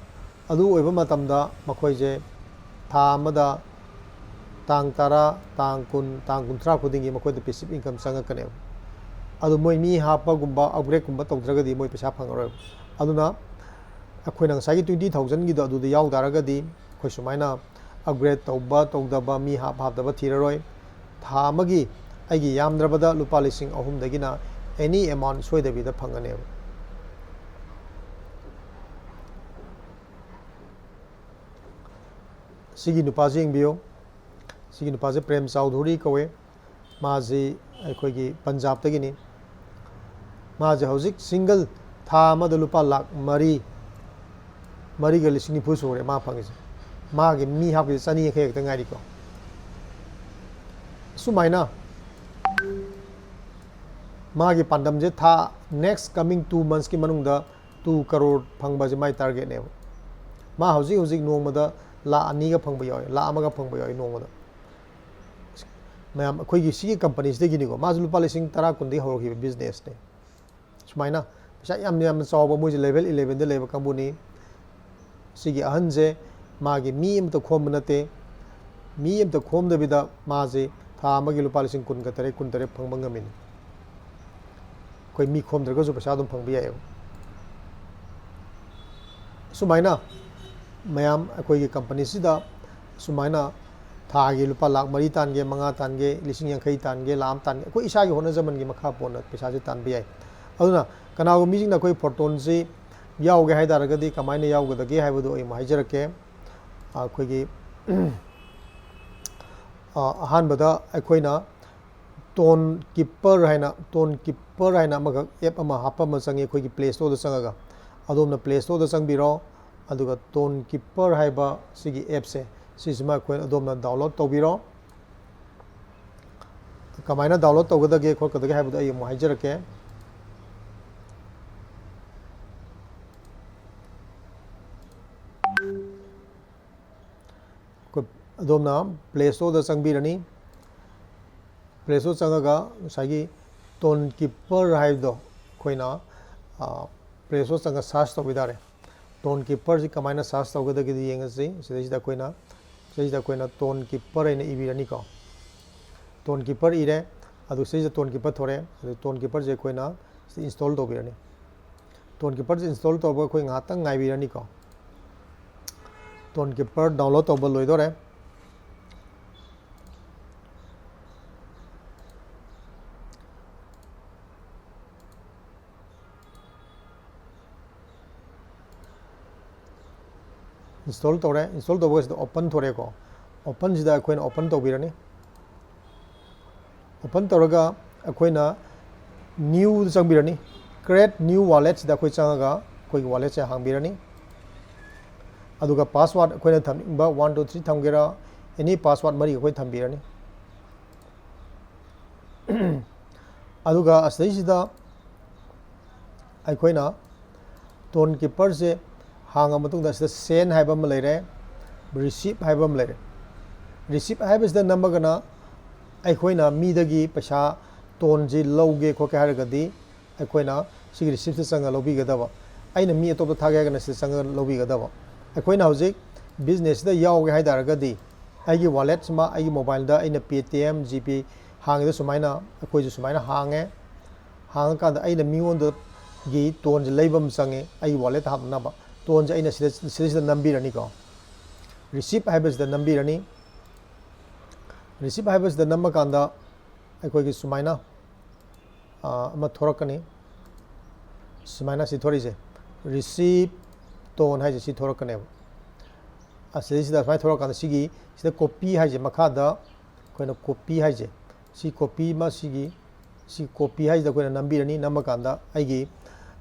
ꯑꯗꯨ ꯑꯣꯏꯕ ꯃꯇꯝꯗ ꯃꯈꯣꯏꯁꯦ ꯊꯥ ꯑꯃꯗ ꯇꯥꯡ ꯇꯔꯥ, ꯇꯥꯡ ꯀꯨꯟ, ꯇꯥꯡ ꯀꯨꯟꯊ꯭ꯔꯥ ꯈꯨꯗꯤꯡꯒꯤ ꯃꯈꯣꯏꯗ passive income ꯆꯪꯉꯛꯀꯅꯦꯕ꯫ ꯑꯗꯨ ꯃꯣꯏ ꯃꯤ ꯍꯥꯞꯄꯒꯨꯝꯕ, upgrade ꯀꯨꯝꯕ ꯇꯧꯗ꯭ꯔꯒꯗꯤ ꯃꯣꯏ ꯄꯩꯁꯥ ꯐꯪꯉꯔꯣꯏꯕ꯫ ꯑꯗꯨꯅ ꯑꯩꯈꯣꯏꯅ ꯉꯁꯥꯏꯒꯤ twenty thousand ꯒꯤꯗꯣ ꯑꯗꯨꯗ ꯌꯥꯎ ꯇꯥꯔꯒꯗꯤ, ꯑꯩꯈꯣꯏ ꯁꯨꯃꯥꯏꯅ upgrade ꯇꯧꯕ ꯇꯧꯗꯕ, ꯃꯤ ꯍꯥꯞ ꯍꯥꯞꯇꯕ ꯊꯤꯔꯔꯣꯏ꯫ ꯊꯥ ꯑꯃꯒꯤ ꯑꯩꯒꯤ ꯌꯥꯝꯗ꯭ꯔꯕꯗ ꯂꯨꯄꯥ ꯂꯤꯁꯤꯡ ꯑꯍꯨꯝꯗꯒꯤꯅ any amount ꯁꯣꯏꯗꯕꯤꯗ ꯐꯪꯒꯅꯦꯕ꯫ ꯁꯤꯒꯤ ꯅꯨꯄꯥꯁꯤ ꯌꯦꯡꯕꯤꯌꯨ꯫ ꯁꯤꯒꯤ ꯅꯨꯄꯥꯁꯦ ꯄ꯭ꯔꯦꯝ ꯆꯧꯙꯨꯔꯤ ꯀꯧꯋꯦ꯫ ꯃꯥꯁꯤ ꯑꯩꯈꯣꯏꯒꯤ ꯄꯟꯖꯥꯕꯇꯒꯤꯅꯤ꯫ ꯃꯥꯁꯦ ꯍꯧꯖꯤꯛ single ꯊꯥ ꯑꯃꯗ ꯂꯨꯄꯥ ꯂꯥꯈ ꯃꯔꯤ, ꯃꯔꯤꯒ ꯂꯤꯁꯤꯡ ꯅꯤꯐꯨ ꯁꯨꯔꯦ ꯃꯥ ꯐꯪꯉꯤꯁꯦ꯫ ꯃꯥꯒꯤ ꯃꯤ ꯍꯥꯞꯄꯤꯁꯦ ꯆꯅꯤ ꯌꯥꯡꯈꯩ ꯈꯛꯇ ꯉꯥꯏꯔꯤꯀꯣ꯫ ꯁꯨꯃꯥꯏꯅ ꯃꯥꯒꯤ ꯄꯥꯟꯗꯝꯁꯦ ꯊꯥ, next coming two months ꯀꯤ ꯃꯅꯨꯡꯗ two crore ꯐꯪꯕꯁꯦ ꯃꯥꯏ target ꯅꯦꯕ꯫ ꯃꯥ ꯍꯧꯖꯤꯛ ꯍꯧꯖꯤꯛ ꯅꯣꯡꯃꯗ ꯂꯥꯈ ꯑꯅꯤꯒ ꯐꯪꯕ ꯌꯥꯎꯏ, ꯂꯥꯈ ꯑꯃꯒ ꯐꯪꯕ ꯌꯥꯎꯏ ꯅꯣꯡꯃꯗ꯫ ꯃꯌꯥꯝ, ꯑꯩꯈꯣꯏꯒꯤ ꯁꯤꯒꯤ company ꯁꯤꯗꯒꯤꯅꯤꯀꯣ, ꯃꯥꯁꯨ ꯂꯨꯄꯥ ꯂꯤꯁꯤꯡ ꯇꯔꯥ ꯀꯨꯟꯗꯒꯤ ꯍꯧꯔꯛꯈꯤꯕ business ꯅꯦ꯫ ꯁꯨꯃꯥꯏꯅ ꯄꯩꯁꯥ ꯌꯥꯝ ꯌꯥꯝꯅ ꯆꯥꯎꯕ, ꯃꯣꯏꯁꯦ level eleven ꯗ ꯂꯩꯕ ꯀꯥꯡꯕꯨꯅꯤ꯫ ꯁꯤꯒꯤ ꯑꯍꯟꯁꯦ ꯃꯥꯒꯤ ꯃꯤ ꯑꯃꯇ ꯈꯣꯝꯕ ꯅꯠꯇꯦ, ꯃꯤ ꯑꯃꯇ ꯈꯣꯝꯗꯕꯤꯗ ꯃꯥꯁꯦ ꯊꯥ ꯑꯃꯒꯤ ꯂꯨꯄꯥ ꯂꯤꯁꯤꯡ ꯀꯨꯟꯒ ꯇꯔꯦꯠ, ꯀꯨꯟ ꯇꯔꯦꯠ ꯐꯪꯕ ꯉꯝꯃꯤꯅꯤ꯫ ꯑꯩꯈꯣꯏ ꯃꯤ ꯈꯣꯝꯗ꯭ꯔꯒꯁꯨ ꯄꯩꯁꯥ ꯑꯗꯨꯝ ꯐꯪꯕ ꯌꯥꯏꯑꯕ꯫ ꯁꯨꯃꯥꯏꯅ ꯃꯌꯥꯝ ꯑꯩꯈꯣꯏꯒꯤ ꯀꯝꯄꯅꯤꯁꯤꯗ ꯁꯨꯃꯥꯏꯅ ꯊꯥꯒꯤ ꯂꯨꯄꯥ ꯂꯥꯛ ꯃꯔꯤ ꯇꯥꯟꯒꯦ, ꯃꯉꯥ ꯇꯥꯟꯒꯦ, ꯂꯤꯁꯤꯡ ꯌꯥꯡꯈꯩ ꯇꯥꯟꯒꯦ, ꯂꯥꯛ ꯑꯃ ꯇꯥꯟꯒꯦ, ꯑꯩꯈꯣꯏ ꯏꯁꯥꯒꯤ ꯍꯣꯠꯅꯖꯃꯟꯒꯤ ꯃꯈꯥ ꯄꯣꯟꯅ ꯄꯩꯁꯥꯁꯦ ꯇꯥꯟꯕ ꯌꯥꯏ꯫ ꯑꯗꯨꯅ ꯀꯅꯥꯒꯨꯝꯕ ꯃꯤꯁꯤꯡꯅ ꯑꯩꯈꯣꯏ ꯐꯣꯔꯇꯣꯟꯁꯤ ꯌꯥꯎꯒꯦ ꯍꯥꯏ ꯇꯥꯔꯒꯗꯤ ꯀꯃꯥꯏꯅ ꯌꯥꯎꯒꯗꯒꯦ ꯍꯥꯏꯕꯗꯨ ꯑꯩ ꯑꯃꯨꯛ ꯍꯥꯏꯖꯔꯛꯀꯦ꯫ ꯑꯩꯈꯣꯏꯒꯤ ꯑ, ꯑꯍꯥꯟꯕꯗ ꯑꯩꯈꯣꯏꯅ ꯇꯣꯟ ꯀꯤꯞꯄꯔ ꯍꯥꯏꯅ, ꯇꯣꯟ ꯀꯤꯞꯄꯔ ꯍꯥꯏꯅ ꯑꯃꯈꯛ ꯑꯦꯞ ꯑꯃ ꯍꯥꯞꯄ ꯑꯃ ꯆꯪꯉꯤ ꯑꯩꯈꯣꯏꯒꯤ ꯄ꯭ꯂꯦ ꯁ꯭ꯇꯣꯔꯗ ꯆꯪꯉꯒ꯫ ꯑꯗꯣꯝꯅ ꯄ꯭ꯂꯦ ꯁ꯭ꯇꯣꯔꯗ ꯆꯪꯕꯤꯔꯣ, ꯑꯗꯨꯒ ꯇꯣꯟ ꯀꯤꯞꯄꯔ ꯍꯥꯏꯕ ꯁꯤꯒꯤ ꯑꯦꯞꯁꯦ, ꯁꯤꯁꯤꯃ ꯑꯩꯈꯣꯏ ꯑꯗꯣꯝꯅ ꯗꯥꯎꯟꯂꯣꯗ ꯇꯧꯕꯤꯔꯣ꯫ ꯀꯃꯥꯏꯅ ꯗꯥꯎꯟꯂꯣꯗ ꯇꯧꯒꯗꯒꯦ ꯈꯣꯠꯀꯗꯒꯦ ꯍꯥꯏꯕꯗꯣ ꯑꯩ ꯑꯃꯨꯛ ꯍꯥꯏꯖꯔꯛꯀꯦ꯫ ꯑꯩꯈꯣꯏ ꯑꯗꯣꯝꯅ ꯄ꯭ꯂꯦ ꯁ꯭ꯇꯣꯔꯗ ꯆꯪꯕꯤꯔꯅꯤ꯫ ꯄ꯭ꯂꯦ ꯁ꯭ꯇꯣꯔ ꯆꯪꯉꯒ ꯉꯁꯥꯏꯒꯤ ꯇꯣꯟ ꯀꯤꯞꯄꯔ ꯍꯥꯏꯕꯗꯣ ꯑꯩꯈꯣꯏꯅ, ꯑ, ꯄ꯭ꯂꯦ ꯁ꯭ꯇꯣꯔ ꯆꯪꯉꯒ ꯁꯔꯆ ꯇꯧꯕꯤ ꯇꯥꯔꯦ꯫ ꯇꯣꯟ ꯀꯤꯞꯄꯔꯁꯤ ꯀꯃꯥꯏꯅ ꯁꯔꯆ ꯇꯧꯒꯗꯒꯦꯗꯨ ꯌꯦꯡꯉꯁꯤ꯫ ꯁꯤꯗꯩꯁꯤꯗ ꯑꯩꯈꯣꯏꯅ, ꯁꯤꯗꯩꯁꯤꯗ ꯑꯩꯈꯣꯏꯅ ꯇꯣꯟ ꯀꯤꯞꯄꯔ ꯍꯥꯏꯅ ꯏꯕꯤꯔꯅꯤꯀꯣ꯫ ꯇꯣꯟ ꯀꯤꯞꯄꯔ ꯏꯔꯦ, ꯑꯗꯨ ꯁꯤꯗꯩꯁꯤꯗ ꯇꯣꯟ ꯀꯤꯞꯄꯔ ꯊꯣꯔꯛꯑꯦ꯫ ꯑꯗꯨ ꯇꯣꯟ ꯀꯤꯞꯄꯔꯁꯦ ꯑꯩꯈꯣꯏꯅ ꯁꯤꯗ ꯏꯟꯁꯇꯣꯜ ꯇꯧꯕꯤꯔꯅꯤ꯫ ꯇꯣꯟ ꯀꯤꯞꯄꯔꯁꯦ ꯏꯟꯁꯇꯣꯜ ꯇꯧꯕ ꯑꯩꯈꯣꯏ ꯉꯥꯏꯍꯥꯛꯇꯪ ꯉꯥꯏꯕꯤꯔꯅꯤꯀꯣ꯫ ꯇꯣꯟ ꯀꯤꯞꯄꯔ ꯗꯥꯎꯟꯂꯣꯗ ꯇꯧꯕ ꯂꯣꯏꯗꯣꯔꯦ꯫ ꯏꯟꯁꯇꯣꯜ ꯇꯧꯔꯦ꯫ ꯏꯟꯁꯇꯣꯜ ꯇꯧꯕꯁꯤꯗ ꯑꯣꯄꯟ ꯊꯣꯔꯛꯑꯦꯀꯣ꯫ ꯑꯣꯄꯟꯁꯤꯗ ꯑꯩꯈꯣꯏꯅ ꯑꯣꯄꯟ ꯇꯧꯕꯤꯔꯅꯤ꯫ ꯑꯣꯄꯟ ꯇꯧꯔꯒ ꯑꯩꯈꯣꯏꯅ ꯅ꯭ꯌꯨꯗ ꯆꯪꯕꯤꯔꯅꯤ꯫ ꯀ꯭ꯔꯤꯌꯦꯠ ꯅ꯭ꯌꯨ ꯋꯥꯂꯦꯠꯁꯤꯗ ꯑꯩꯈꯣꯏ ꯆꯪꯉꯒ ꯑꯩꯈꯣꯏꯒꯤ ꯋꯥꯂꯦꯠꯁꯦ ꯍꯥꯡꯕꯤꯔꯅꯤ꯫ ꯑꯗꯨꯒ ꯄꯥꯁꯋꯥꯔꯗ ꯑꯩꯈꯣꯏꯅ ꯊꯝꯅꯤꯡꯕ ꯋꯥꯟ ꯇꯨ ꯊ꯭ꯔꯤ ꯊꯝꯒꯦꯔꯥ, ꯑꯦꯅꯤ ꯄꯥꯁꯋꯥꯔꯗ ꯃꯔꯤ ꯑꯩꯈꯣꯏ ꯊꯝꯕꯤꯔꯅꯤ꯫ ꯑꯗꯨꯒ ꯑꯁꯤꯗꯩꯁꯤꯗ ꯑꯩꯈꯣꯏꯅ ꯇꯣꯟ ꯀꯤꯞꯄꯔꯁꯦ ꯍꯥꯡꯉ ꯃꯇꯨꯡꯗ, ꯁꯤꯗ ꯁꯦꯟ ꯍꯥꯏꯕ ꯑꯃ ꯂꯩꯔꯦ, ꯔꯤꯁꯤꯞ ꯍꯥꯏꯕ ꯑꯃ ꯂꯩꯔꯦ꯫ ꯔꯤꯁꯤꯞ ꯍꯥꯏꯕꯁꯤꯗ ꯅꯝꯃꯒꯅ ꯑꯩꯈꯣꯏꯅ ꯃꯤꯗꯒꯤ ꯄꯩꯁꯥ, ꯇꯣꯟꯁꯤ ꯂꯧꯒꯦ ꯈꯣꯠꯀꯦ ꯍꯥꯏꯔꯒꯗꯤ ꯑꯩꯈꯣꯏꯅ ꯁꯤꯒꯤ ꯔꯤꯁꯤꯞꯁꯤꯗ ꯆꯪꯉ ꯂꯧꯕꯤꯒꯗꯕ꯫ ꯑꯩꯅ ꯃꯤ ꯑꯇꯣꯞꯄ ꯊꯥꯒꯦ ꯍꯥꯏꯔꯒꯅ ꯁꯤꯗ ꯆꯪꯉ ꯂꯧꯕꯤꯒꯗꯕ꯫ ꯑꯩꯈꯣꯏꯅ ꯍꯧꯖꯤꯛ ꯕꯤꯖꯤꯅꯦꯁꯁꯤꯗ ꯌꯥꯎꯒꯦ ꯍꯥꯏ ꯇꯥꯔꯒꯗꯤ ꯑꯩꯒꯤ ꯋꯥꯂꯦꯠꯁꯤꯃ ꯑꯩꯒꯤ ꯃꯣꯕꯥꯏꯜꯗ ꯑꯩꯅ ꯄꯦ ꯇꯤ ꯑꯦꯝ, ꯖꯤ ꯄꯦ ꯍꯥꯡꯉꯤꯗ ꯁꯨꯃꯥꯏꯅ ꯑꯩꯈꯣꯏꯁꯨ ꯁꯨꯃꯥꯏꯅ ꯍꯥꯡꯉꯦ꯫ ꯍꯥꯡꯉꯀꯥꯟꯗ ꯑꯩꯅ ꯃꯤꯉꯣꯟꯗꯒꯤ ꯇꯣꯟꯁꯦ ꯂꯩꯕ ꯑꯃ ꯆꯪꯉꯦ, ꯑꯩꯒꯤ ꯋꯥꯂꯦꯠꯇ ꯍꯥꯞꯅꯕ꯫ ꯇꯣꯟꯁꯦ ꯑꯩꯅ ꯁꯤꯗ, ꯁꯤꯗꯩꯁꯤꯗ ꯅꯝꯕꯤꯔꯅꯤꯀꯣ꯫ ꯔꯤꯁꯤꯞ ꯍꯥꯏꯕꯁꯤꯗ ꯅꯝꯕꯤꯔꯅꯤ꯫ ꯔꯤꯁꯤꯞ ꯍꯥꯏꯕꯁꯤꯗ ꯅꯝꯃꯀꯥꯟꯗ ꯑꯩꯈꯣꯏꯒꯤ ꯁꯨꯃꯥꯏꯅ, ꯑꯥ, ꯑꯃ ꯊꯣꯔꯛꯀꯅꯤ꯫ ꯁꯨꯃꯥꯏꯅ ꯁꯤ ꯊꯣꯔꯛꯏꯁꯦ, ꯔꯤꯁꯤꯞ ꯇꯣꯟ ꯍꯥꯏꯁꯦ ꯁꯤ ꯊꯣꯔꯛꯀꯅꯦꯕ꯫ ꯑꯁꯤꯗꯩꯁꯤꯗ ꯁꯨꯃꯥꯏꯅ ꯊꯣꯔꯛꯀꯥꯟꯗ ꯁꯤꯒꯤ, ꯁꯤꯗ ꯀꯣꯄꯤ ꯍꯥꯏꯁꯦ, ꯃꯈꯥꯗ ꯑꯩꯈꯣꯏꯅ ꯀꯣꯄꯤ ꯍꯥꯏꯁꯦ, ꯁꯤ ꯀꯣꯄꯤ ꯑꯃ, ꯁꯤꯒꯤ, ꯁꯤ ꯀꯣꯄꯤ ꯍꯥꯏꯁꯤꯗ ꯑꯩꯈꯣꯏꯅ ꯅꯝꯕꯤꯔꯅꯤ꯫ ꯅꯝꯃꯀꯥꯟꯗ ꯑꯩꯒꯤ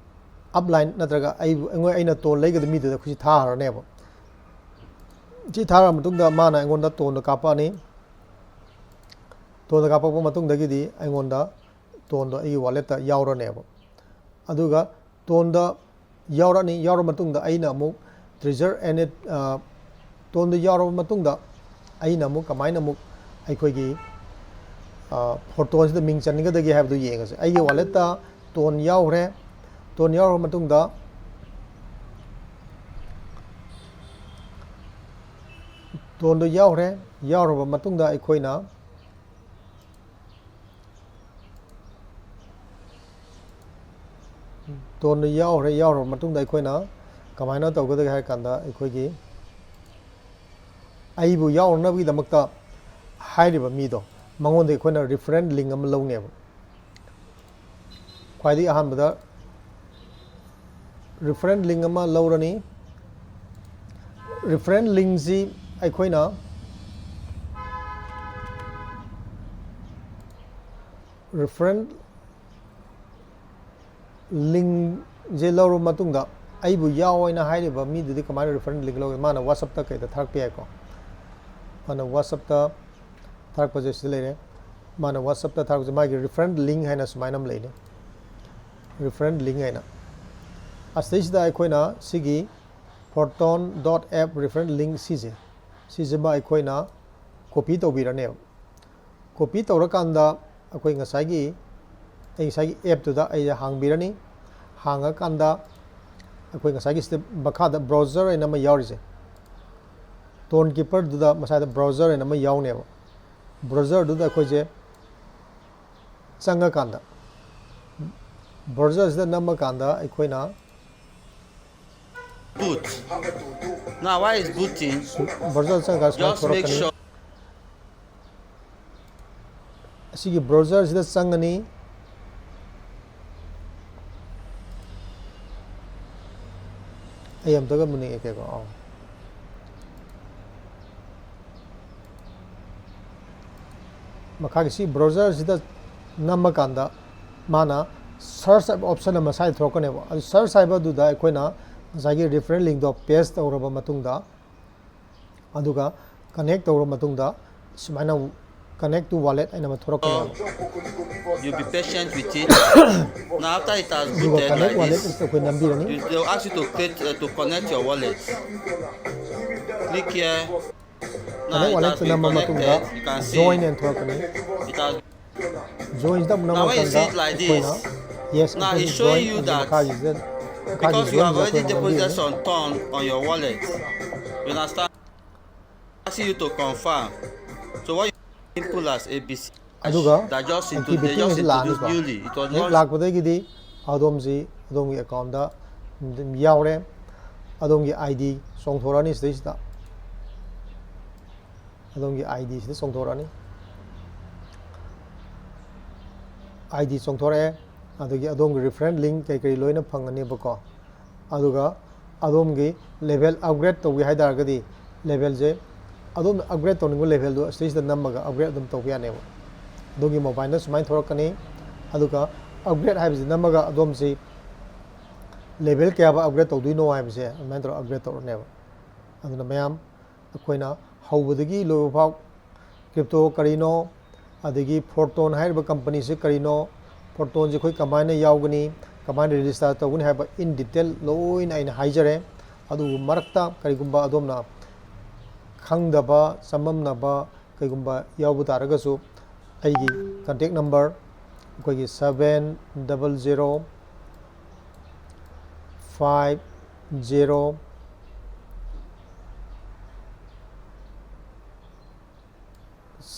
ꯑꯞꯂꯥꯏꯟ ꯅꯠꯇ꯭ꯔꯒ ꯑꯩꯕꯨ, ꯑꯩꯉꯣꯟ-, ꯑꯩꯅ ꯇꯣꯟ ꯂꯩꯒꯗꯕ ꯃꯤꯗꯨꯗ ꯑꯩꯈꯣꯏꯁꯤ ꯊꯥꯈ꯭ꯔꯅꯦꯕ꯫ ꯁꯤ ꯊꯥꯔꯕ ꯃꯇꯨꯡꯗ ꯃꯥꯅ ꯑꯩꯉꯣꯟꯗ ꯇꯣꯟꯗꯣ ꯀꯥꯞꯄꯛꯑꯅꯤ꯫ ꯇꯣꯟꯗꯣ ꯀꯥꯞꯄꯛꯄ ꯃꯇꯨꯡꯗꯒꯤꯗꯤ ꯑꯩꯉꯣꯟꯗ ꯇꯣꯟꯗꯣ ꯑꯩꯒꯤ ꯋꯥꯂꯦꯠꯇ ꯌꯥꯎꯔꯅꯦꯕ꯫ ꯑꯗꯨꯒ ꯇꯣꯟꯗ ꯌꯥꯎꯔꯛꯑꯅꯤ꯫ ꯌꯥꯎꯔꯕ ꯃꯇꯨꯡꯗ ꯑꯩꯅ ꯑꯃꯨꯛ treasure and it, ꯑ, ꯇꯣꯟꯗꯣ ꯌꯥꯎꯔꯕ ꯃꯇꯨꯡꯗ ꯑꯩꯅ ꯑꯃꯨꯛ ꯀꯃꯥꯏꯅ ꯑꯃꯨꯛ ꯑꯩꯈꯣꯏꯒꯤ, ꯑ, ꯐꯣꯇꯣꯁꯤꯗ ꯃꯤꯡ ꯆꯟꯒꯗꯒꯦ ꯍꯥꯏꯕꯗꯨ ꯌꯦꯡꯉꯁꯦ꯫ ꯑꯩꯒꯤ ꯋꯥꯂꯦꯠꯇ ꯇꯣꯟ ꯌꯥꯎꯈ꯭ꯔꯦ꯫ ꯇꯣꯟ ꯌꯥꯎꯔꯕ ꯃꯇꯨꯡꯗ, ꯇꯣꯟꯗꯣ ꯌꯥꯎꯈ꯭ꯔꯦ꯫ ꯌꯥꯎꯔꯕ ꯃꯇꯨꯡꯗ ꯑꯩꯈꯣꯏꯅ ꯇꯣꯟꯗꯣ ꯌꯥꯎꯈ꯭ꯔꯦ꯫ ꯌꯥꯎꯔꯕ ꯃꯇꯨꯡꯗ ꯑꯩꯈꯣꯏꯅ ꯀꯃꯥꯏꯅ ꯇꯧꯒꯗꯒꯦ ꯍꯥꯏ ꯀꯥꯟꯗ, ꯑꯩꯈꯣꯏꯒꯤ ꯑꯩꯕꯨ ꯌꯥꯎꯅꯅꯕꯒꯤꯗꯃꯛꯇ ꯍꯥꯏꯔꯤꯕ ꯃꯤꯗꯣ, ꯃꯉꯣꯟꯗ ꯑꯩꯈꯣꯏꯅ reference link ꯑꯃ ꯂꯧꯅꯦꯕ꯫ ꯈ꯭ꯋꯥꯏꯗꯒꯤ ꯑꯍꯥꯟꯕꯗ reference link ꯑꯃ ꯂꯧꯔꯅꯤ꯫ Reference linkꯁꯤ ꯑꯩꯈꯣꯏꯅ reference linkꯁꯦ ꯂꯧꯔꯕ ꯃꯇꯨꯡꯗ, ꯑꯩꯕꯨ ꯌꯥꯎ ꯍꯥꯏꯅ ꯍꯥꯏꯔꯤꯕ ꯃꯤꯗꯨꯗꯤ ꯀꯃꯥꯏꯅ reference link ꯂꯧꯒꯦ? ꯃꯥꯅ WhatsAppꯇ ꯀꯩꯗ ꯊꯥꯔꯛꯄ ꯌꯥꯏꯀꯣ꯫ ꯃꯥꯅ WhatsAppꯇ ꯊꯥꯔꯛꯄꯁꯦ ꯁꯤꯗ ꯂꯩꯔꯦ꯫ ꯃꯥꯅ WhatsAppꯇ ꯊꯥꯔꯛꯄꯁꯦ, ꯃꯥꯒꯤ reference link ꯍꯥꯏꯅ ꯁꯨꯃꯥꯏꯅ ꯑꯃ ꯂꯩꯅꯤ, reference link ꯍꯥꯏꯅ꯫ ꯑꯁꯤꯗꯩꯁꯤꯗ ꯑꯩꯈꯣꯏꯅ ꯁꯤꯒꯤ proton dot app reference link ꯁꯤꯁꯦ, ꯁꯤꯁꯤꯃ ꯑꯩꯈꯣꯏꯅ copy ꯇꯧꯕꯤꯔꯅꯦꯕ꯫ Copy ꯇꯧꯔꯀꯥꯟꯗ ꯑꯩꯈꯣꯏ ꯉꯁꯥꯏꯒꯤ, ꯑꯩ ꯉꯁꯥꯏꯒꯤ appꯇꯨꯗ ꯑꯩꯁꯦ ꯍꯥꯡꯕꯤꯔꯅꯤ꯫ ꯍꯥꯡꯉꯀꯥꯟꯗ ꯑꯩꯈꯣꯏ ꯉꯁꯥꯏꯒꯤ ꯁꯤꯗ ꯃꯈꯥꯗ browser ꯍꯥꯏꯅ ꯑꯃ ꯌꯥꯎꯔꯤꯁꯦ, ꯇꯣꯟ ꯀꯤꯄꯔꯗꯨꯗ ꯃꯁꯥꯗ ꯕ꯭ꯔꯥꯎꯖꯔ ꯍꯥꯏꯅ ꯑꯃ ꯌꯥꯎꯅꯦꯕ꯫ ꯕ꯭ꯔꯥꯎꯖꯔꯗꯨꯗ ꯑꯩꯈꯣꯏꯁꯦ ꯆꯪꯉꯀꯥꯟꯗ, ꯕ꯭ꯔꯥꯎꯖꯔꯁꯤꯗ ꯅꯝꯃꯀꯥꯟꯗ ꯑꯩꯈꯣꯏꯅ Boot. Now, why is booting? Browser ꯆꯪꯉꯀꯥꯟꯗ ꯁꯨꯃꯥꯏꯅ Just make ꯊꯣꯔꯛꯀꯅꯤ꯫ Sure. ꯑꯁꯤꯒꯤ ꯕ꯭ꯔꯥꯎꯖꯔꯁꯤꯗ ꯆꯪꯉꯅꯤ꯫ ꯑꯩ ꯑꯝꯇꯒ ꯃꯨꯟꯅ ꯌꯦꯡꯉꯛꯀꯦꯀꯣ꯫ ꯑꯥꯎ꯫ ꯃꯈꯥꯒꯤ ꯁꯤ ꯕ꯭ꯔꯥꯎꯖꯔꯁꯤꯗ ꯅꯝꯃꯀꯥꯟꯗ ꯃꯥꯅ ꯁꯔꯁ ꯍꯥꯏꯕ ꯑꯣꯞꯁꯟ ꯑꯃ ꯁ꯭ꯋꯥꯏꯗ ꯊꯣꯔꯛꯀꯅꯦꯕ꯫ ꯑꯗꯨ ꯁꯔꯁ ꯍꯥꯏꯕꯗꯨꯗ ꯑꯩꯈꯣꯏꯅ ꯉꯁꯥꯏꯒꯤ ꯔꯤꯐꯔꯦꯟ ꯂꯤꯡꯗꯣ ꯄꯦꯁ ꯇꯧꯔꯕ ꯃꯇꯨꯡꯗ, ꯑꯗꯨꯒ ꯀꯅꯦꯛ ꯇꯧꯔꯕ ꯃꯇꯨꯡꯗ, ꯁꯨꯃꯥꯏꯅ "Connect to wallet" ꯍꯥꯏꯅ ꯑꯃ ꯊꯣꯔꯛꯀꯅꯦꯕ꯫ You'll be patient with it. Now, after it has ꯑꯗꯨꯒ booted "Connect like wallet" this, ꯑꯁꯤꯗ ꯑꯩꯈꯣꯏ ꯅꯝꯕꯤꯔꯅꯤ꯫ They'll ask you to create uh, to connect your wallet. Click here. Now "Connect it wallet" has two been ꯅꯝꯕ ꯃꯇꯨꯡꯗ connected. You can see "Join" ꯍꯥꯏꯅ ꯊꯣꯔꯛꯀꯅꯤ꯫ It has "Join" ꯁꯤꯗ ꯑꯃꯨꯛ ꯅꯝꯕ Now when you ꯃꯇꯝꯗ see it like ꯑꯩꯈꯣꯏꯅ this, "Yes" now ꯑꯩꯈꯣꯏ it's showing "Join" you ꯑꯗꯨ that ꯃꯈꯥꯒꯤꯁꯤꯗ ꯃꯈꯥꯒꯤ Because you have "Join" ꯁꯤꯗ already ꯑꯩꯈꯣꯏꯅ deposited ꯅꯝꯕꯤꯔꯅꯤ꯫ Some ton on your wallet, you understand? Asking you to confirm. So what you input as A B C. ꯑꯗꯨꯒ That just introduced, "Activity" they just ꯑꯁꯤ introduced ꯂꯥꯛꯑꯅꯤꯀꯣ꯫ Newly. It was ꯍꯦꯛ not ꯂꯥꯛꯄꯗꯒꯤꯗꯤ ꯑꯗꯣꯝꯁꯤ ꯑꯗꯣꯝꯒꯤ ꯑꯦꯀꯥꯎꯟꯗ ꯑꯗꯨꯝ ꯌꯥꯎꯔꯦ꯫ ꯑꯗꯣꯝꯒꯤ "ID" ꯆꯣꯡꯊꯣꯔꯛꯑꯅꯤ ꯁꯤꯗꯩꯁꯤꯗ꯫ ꯑꯗꯣꯝꯒꯤ "ID" ꯁꯤꯗ ꯆꯣꯡꯊꯣꯔꯛꯑꯅꯤ꯫ "ID" ꯆꯣꯡꯊꯣꯔꯛꯑꯦ꯫ ꯑꯗꯒꯤ ꯑꯗꯣꯝꯒꯤ ꯔꯤꯐꯔꯦꯟ ꯂꯤꯡ ꯀꯩ ꯀꯔꯤ ꯂꯣꯏꯅ ꯐꯪꯒꯅꯦꯕꯀꯣ꯫ ꯑꯗꯨꯒ ꯑꯗꯣꯝꯒꯤ ꯂꯦꯚꯦꯜ ꯑꯞꯒ꯭ꯔꯦꯗ ꯇꯧꯒꯦ ꯍꯥꯏ ꯇꯥꯔꯒꯗꯤ, ꯂꯦꯚꯦꯜꯁꯦ ꯑꯗꯣꯝꯅ ꯑꯞꯒ꯭ꯔꯦꯗ ꯇꯧꯅꯤꯡꯕ ꯂꯦꯚꯦꯜꯗꯣ ꯁꯤꯗꯩꯁꯤꯗ ꯅꯝꯃꯒ ꯑꯞꯒ꯭ꯔꯦꯗ ꯑꯗꯨꯝ ꯇꯧꯕ ꯌꯥꯅꯦꯕ꯫ ꯑꯗꯣꯝꯒꯤ ꯃꯣꯕꯥꯏꯜꯗ ꯁꯨꯃꯥꯏꯅ ꯊꯣꯔꯛꯀꯅꯤ꯫ ꯑꯗꯨꯒ "Upgrade" ꯍꯥꯏꯕꯁꯤ ꯅꯝꯃꯒ ꯑꯗꯣꯝꯁꯤ ꯂꯦꯚꯦꯜ ꯀꯌꯥꯕ ꯑꯞꯒ꯭ꯔꯦꯗ ꯇꯧꯗꯣꯏꯅꯣ ꯍꯥꯏꯕꯁꯦ ꯑꯗꯨꯃꯥꯏꯅ ꯇꯧꯔꯒ ꯑꯞꯒ꯭ꯔꯦꯗ ꯇꯧꯔꯅꯦꯕ꯫ ꯑꯗꯨꯅ ꯃꯌꯥꯝ ꯑꯩꯈꯣꯏꯅ ꯍꯧꯕꯗꯒꯤ ꯂꯣꯏꯕ ꯐꯥꯎ ꯀ꯭ꯔꯤꯞꯇꯣ ꯀꯔꯤꯅꯣ, ꯑꯗꯒꯤ ꯐꯣꯔꯇꯣꯟ ꯍꯥꯏꯔꯤꯕ ꯀꯝꯄꯅꯤꯁꯤ ꯀꯔꯤꯅꯣ, ꯐꯣꯔꯇꯣꯟꯁꯤ ꯑꯩꯈꯣꯏ ꯀꯃꯥꯏꯅ ꯌꯥꯎꯒꯅꯤ, ꯀꯃꯥꯏꯅ ꯔꯦꯖꯤꯁꯇꯥꯔ ꯇꯧꯒꯅꯤ ꯍꯥꯏꯕ in detail ꯂꯣꯏꯅ ꯑꯩꯅ ꯍꯥꯏꯖꯔꯦ꯫ ꯑꯗꯨꯕꯨ ꯃꯔꯛꯇ ꯀꯔꯤꯒꯨꯝꯕ ꯑꯗꯣꯝꯅ ꯈꯪꯗꯕ, ꯆꯃꯝꯅꯕ ꯀꯩꯒꯨꯝꯕ ꯌꯥꯎꯕ ꯇꯥꯔꯒꯁꯨ, ꯑꯩꯒꯤ contact number ꯑꯩꯈꯣꯏꯒꯤ seven double zero five zero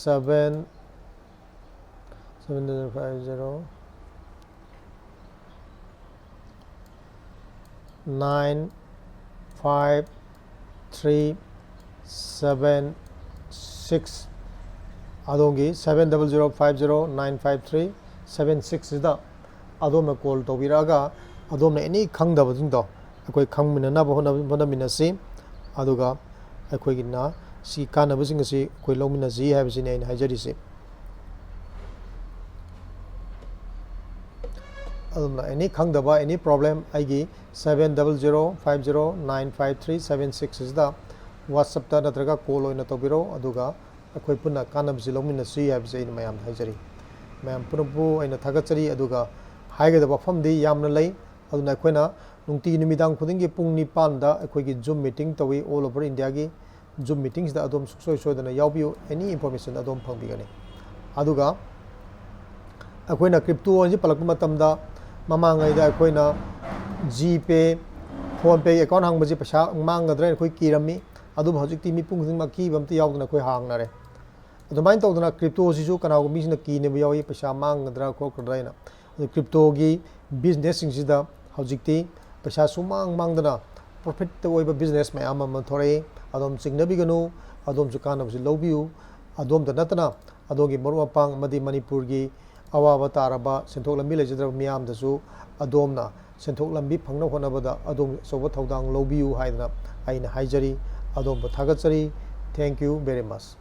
seven seven double five zero nine five three seven six, ꯑꯗꯣꯝꯒꯤ seven double zero five zero nine five three seven six ꯁꯤꯗ ꯑꯗꯣꯝꯅ ꯀꯣꯜ ꯇꯧꯕꯤꯔꯛꯑꯒ ꯑꯗꯣꯝꯅ ꯑꯦꯅꯤ ꯈꯪꯗꯕꯁꯤꯡꯗꯣ ꯑꯩꯈꯣꯏ ꯈꯪꯃꯤꯟꯅꯅꯕ ꯍꯣꯠꯅ-, ꯍꯣꯠꯅꯃꯤꯟꯅꯁꯤ꯫ ꯑꯗꯨꯒ ꯑꯩꯈꯣꯏꯒꯤꯅ ꯁꯤ ꯀꯥꯟꯅꯕꯁꯤꯡ ꯑꯁꯤ ꯑꯩꯈꯣꯏ ꯂꯧꯃꯤꯟꯅꯁꯤ ꯍꯥꯏꯕꯁꯤꯅꯤ ꯑꯩꯅ ꯍꯥꯏꯖꯔꯤꯁꯤ꯫ ꯑꯗꯣꯝꯅ ꯑꯦꯅꯤ ꯈꯪꯗꯕ, ꯑꯦꯅꯤ ꯄ꯭ꯔꯣꯕ꯭ꯂꯦꯝ, ꯑꯩꯒꯤ seven double zero five zero nine five three seven six ꯑꯁꯤꯗ WhatsApp-ꯇ ꯅꯠꯇ꯭ꯔꯒ ꯀꯣꯜ ꯑꯣꯏꯅ ꯇꯧꯕꯤꯔꯛꯎ, ꯑꯗꯨꯒ ꯑꯩꯈꯣꯏ ꯄꯨꯟꯅ ꯀꯥꯟꯅꯕꯁꯤ ꯂꯧꯃꯤꯟꯅꯁꯤ ꯍꯥꯏꯕꯁꯤ ꯑꯩꯅ ꯃꯌꯥꯝꯗ ꯍꯥꯏꯖꯔꯤ꯫ ꯃꯌꯥꯝ ꯄꯨꯝꯅꯃꯛꯄꯨ ꯑꯩꯅ ꯊꯥꯒꯠꯆꯔꯤ꯫ ꯑꯗꯨꯒ ꯍꯥꯏꯒꯗꯕ ꯋꯥꯐꯝꯗꯤ ꯌꯥꯝꯅ ꯂꯩ, ꯑꯗꯨꯅ ꯑꯩꯈꯣꯏꯅ ꯅꯨꯡꯇꯤꯒꯤ ꯅꯨꯃꯤꯗꯥꯡ ꯈꯨꯗꯤꯡꯒꯤ ꯄꯨꯡ ꯅꯤꯄꯥꯟꯗ ꯑꯩꯈꯣꯏꯒꯤ Zoom meeting ꯇꯧꯏ, all over India-ꯒꯤ Zoom meeting-ꯁꯤꯗ ꯑꯗꯣꯝ ꯁꯨꯡꯁꯣꯏ ꯁꯣꯏꯗꯅ ꯌꯥꯎꯕꯤꯌꯨ, any information ꯑꯗꯣꯝ ꯐꯪꯕꯤꯒꯅꯤ꯫ ꯑꯗꯨꯒ ꯑꯩꯈꯣꯏꯅ crypto ꯑꯁꯤ ꯄꯜꯂꯛꯄ ꯃꯇꯝꯗ, ꯃꯃꯥꯡꯉꯩꯗ ꯑꯩꯈꯣꯏꯅ GPay, PhonePe account ꯍꯥꯡꯕꯁꯤ ꯄꯩꯁꯥ ꯃꯥꯡꯒꯗ꯭ꯔꯥ ꯍꯥꯏꯅ ꯑꯩꯈꯣꯏ ꯀꯤꯔꯝꯃꯤ꯫ ꯑꯗꯨꯕꯨ ꯍꯧꯖꯤꯛꯇꯤ ꯃꯤꯄꯨꯝ ꯈꯨꯗꯤꯡꯃꯛ ꯑꯀꯤꯕ ꯑꯝꯇ ꯌꯥꯎꯗꯅ ꯑꯩꯈꯣꯏ ꯍꯥꯡꯅꯔꯦ꯫ ꯑꯗꯨꯃꯥꯏꯅ ꯇꯧꯗꯅ crypto-ꯁꯤꯁꯨ ꯀꯅꯥꯒꯨꯝꯕ ꯃꯤꯁꯤꯡꯅ ꯀꯤꯅꯕ ꯌꯥꯎꯏ, ꯄꯩꯁꯥ ꯃꯥꯡꯒꯗ꯭ꯔꯥ ꯈꯣꯠꯀꯗ꯭ꯔꯥ ꯍꯥꯏꯅ꯫ ꯑꯗꯨ crypto-ꯒꯤ business-ꯁꯤꯡꯁꯤꯗ ꯍꯧꯖꯤꯛꯇꯤ ꯄꯩꯁꯥ ꯁꯨꯃꯥꯡ ꯃꯥꯡꯗꯅ profit-ꯇ ꯑꯣꯏꯕ business ꯃꯌꯥꯝ ꯑꯃ ꯊꯣꯔꯛꯏ꯫ ꯑꯗꯣꯝ ꯆꯤꯡꯅꯕꯤꯒꯅꯨ, ꯑꯗꯣꯝꯁꯨ ꯀꯥꯟꯅꯕꯁꯤ ꯂꯧꯕꯤꯌꯨ꯫ ꯑꯗꯣꯝꯇ ꯅꯠꯇꯅ ꯑꯗꯣꯝꯒꯤ ꯃꯔꯨꯞ ꯃꯄꯥꯡ ꯑꯃꯗꯤ ꯃꯅꯤꯄꯨꯔꯒꯤ ꯑꯋꯥꯕ ꯇꯥꯔꯕ, ꯁꯦꯟꯊꯣꯛ ꯂꯝꯕꯤ ꯂꯩꯖꯗ꯭ꯔꯕ ꯃꯤꯌꯥꯝꯗꯁꯨ ꯑꯗꯣꯝꯅ ꯁꯦꯟꯊꯣꯛ ꯂꯝꯕꯤ ꯐꯪꯅꯕ ꯍꯣꯠꯅꯕꯗ ꯑꯗꯣꯝ ꯑꯆꯧꯕ ꯊꯧꯗꯥꯡ ꯂꯧꯕꯤꯌꯨ ꯍꯥꯏꯗꯅ ꯑꯩꯅ ꯍꯥꯏꯖꯔꯤ꯫ ꯑꯗꯣꯝꯕꯨ ꯊꯥꯒꯠꯆꯔꯤ꯫ Thank you very much꯫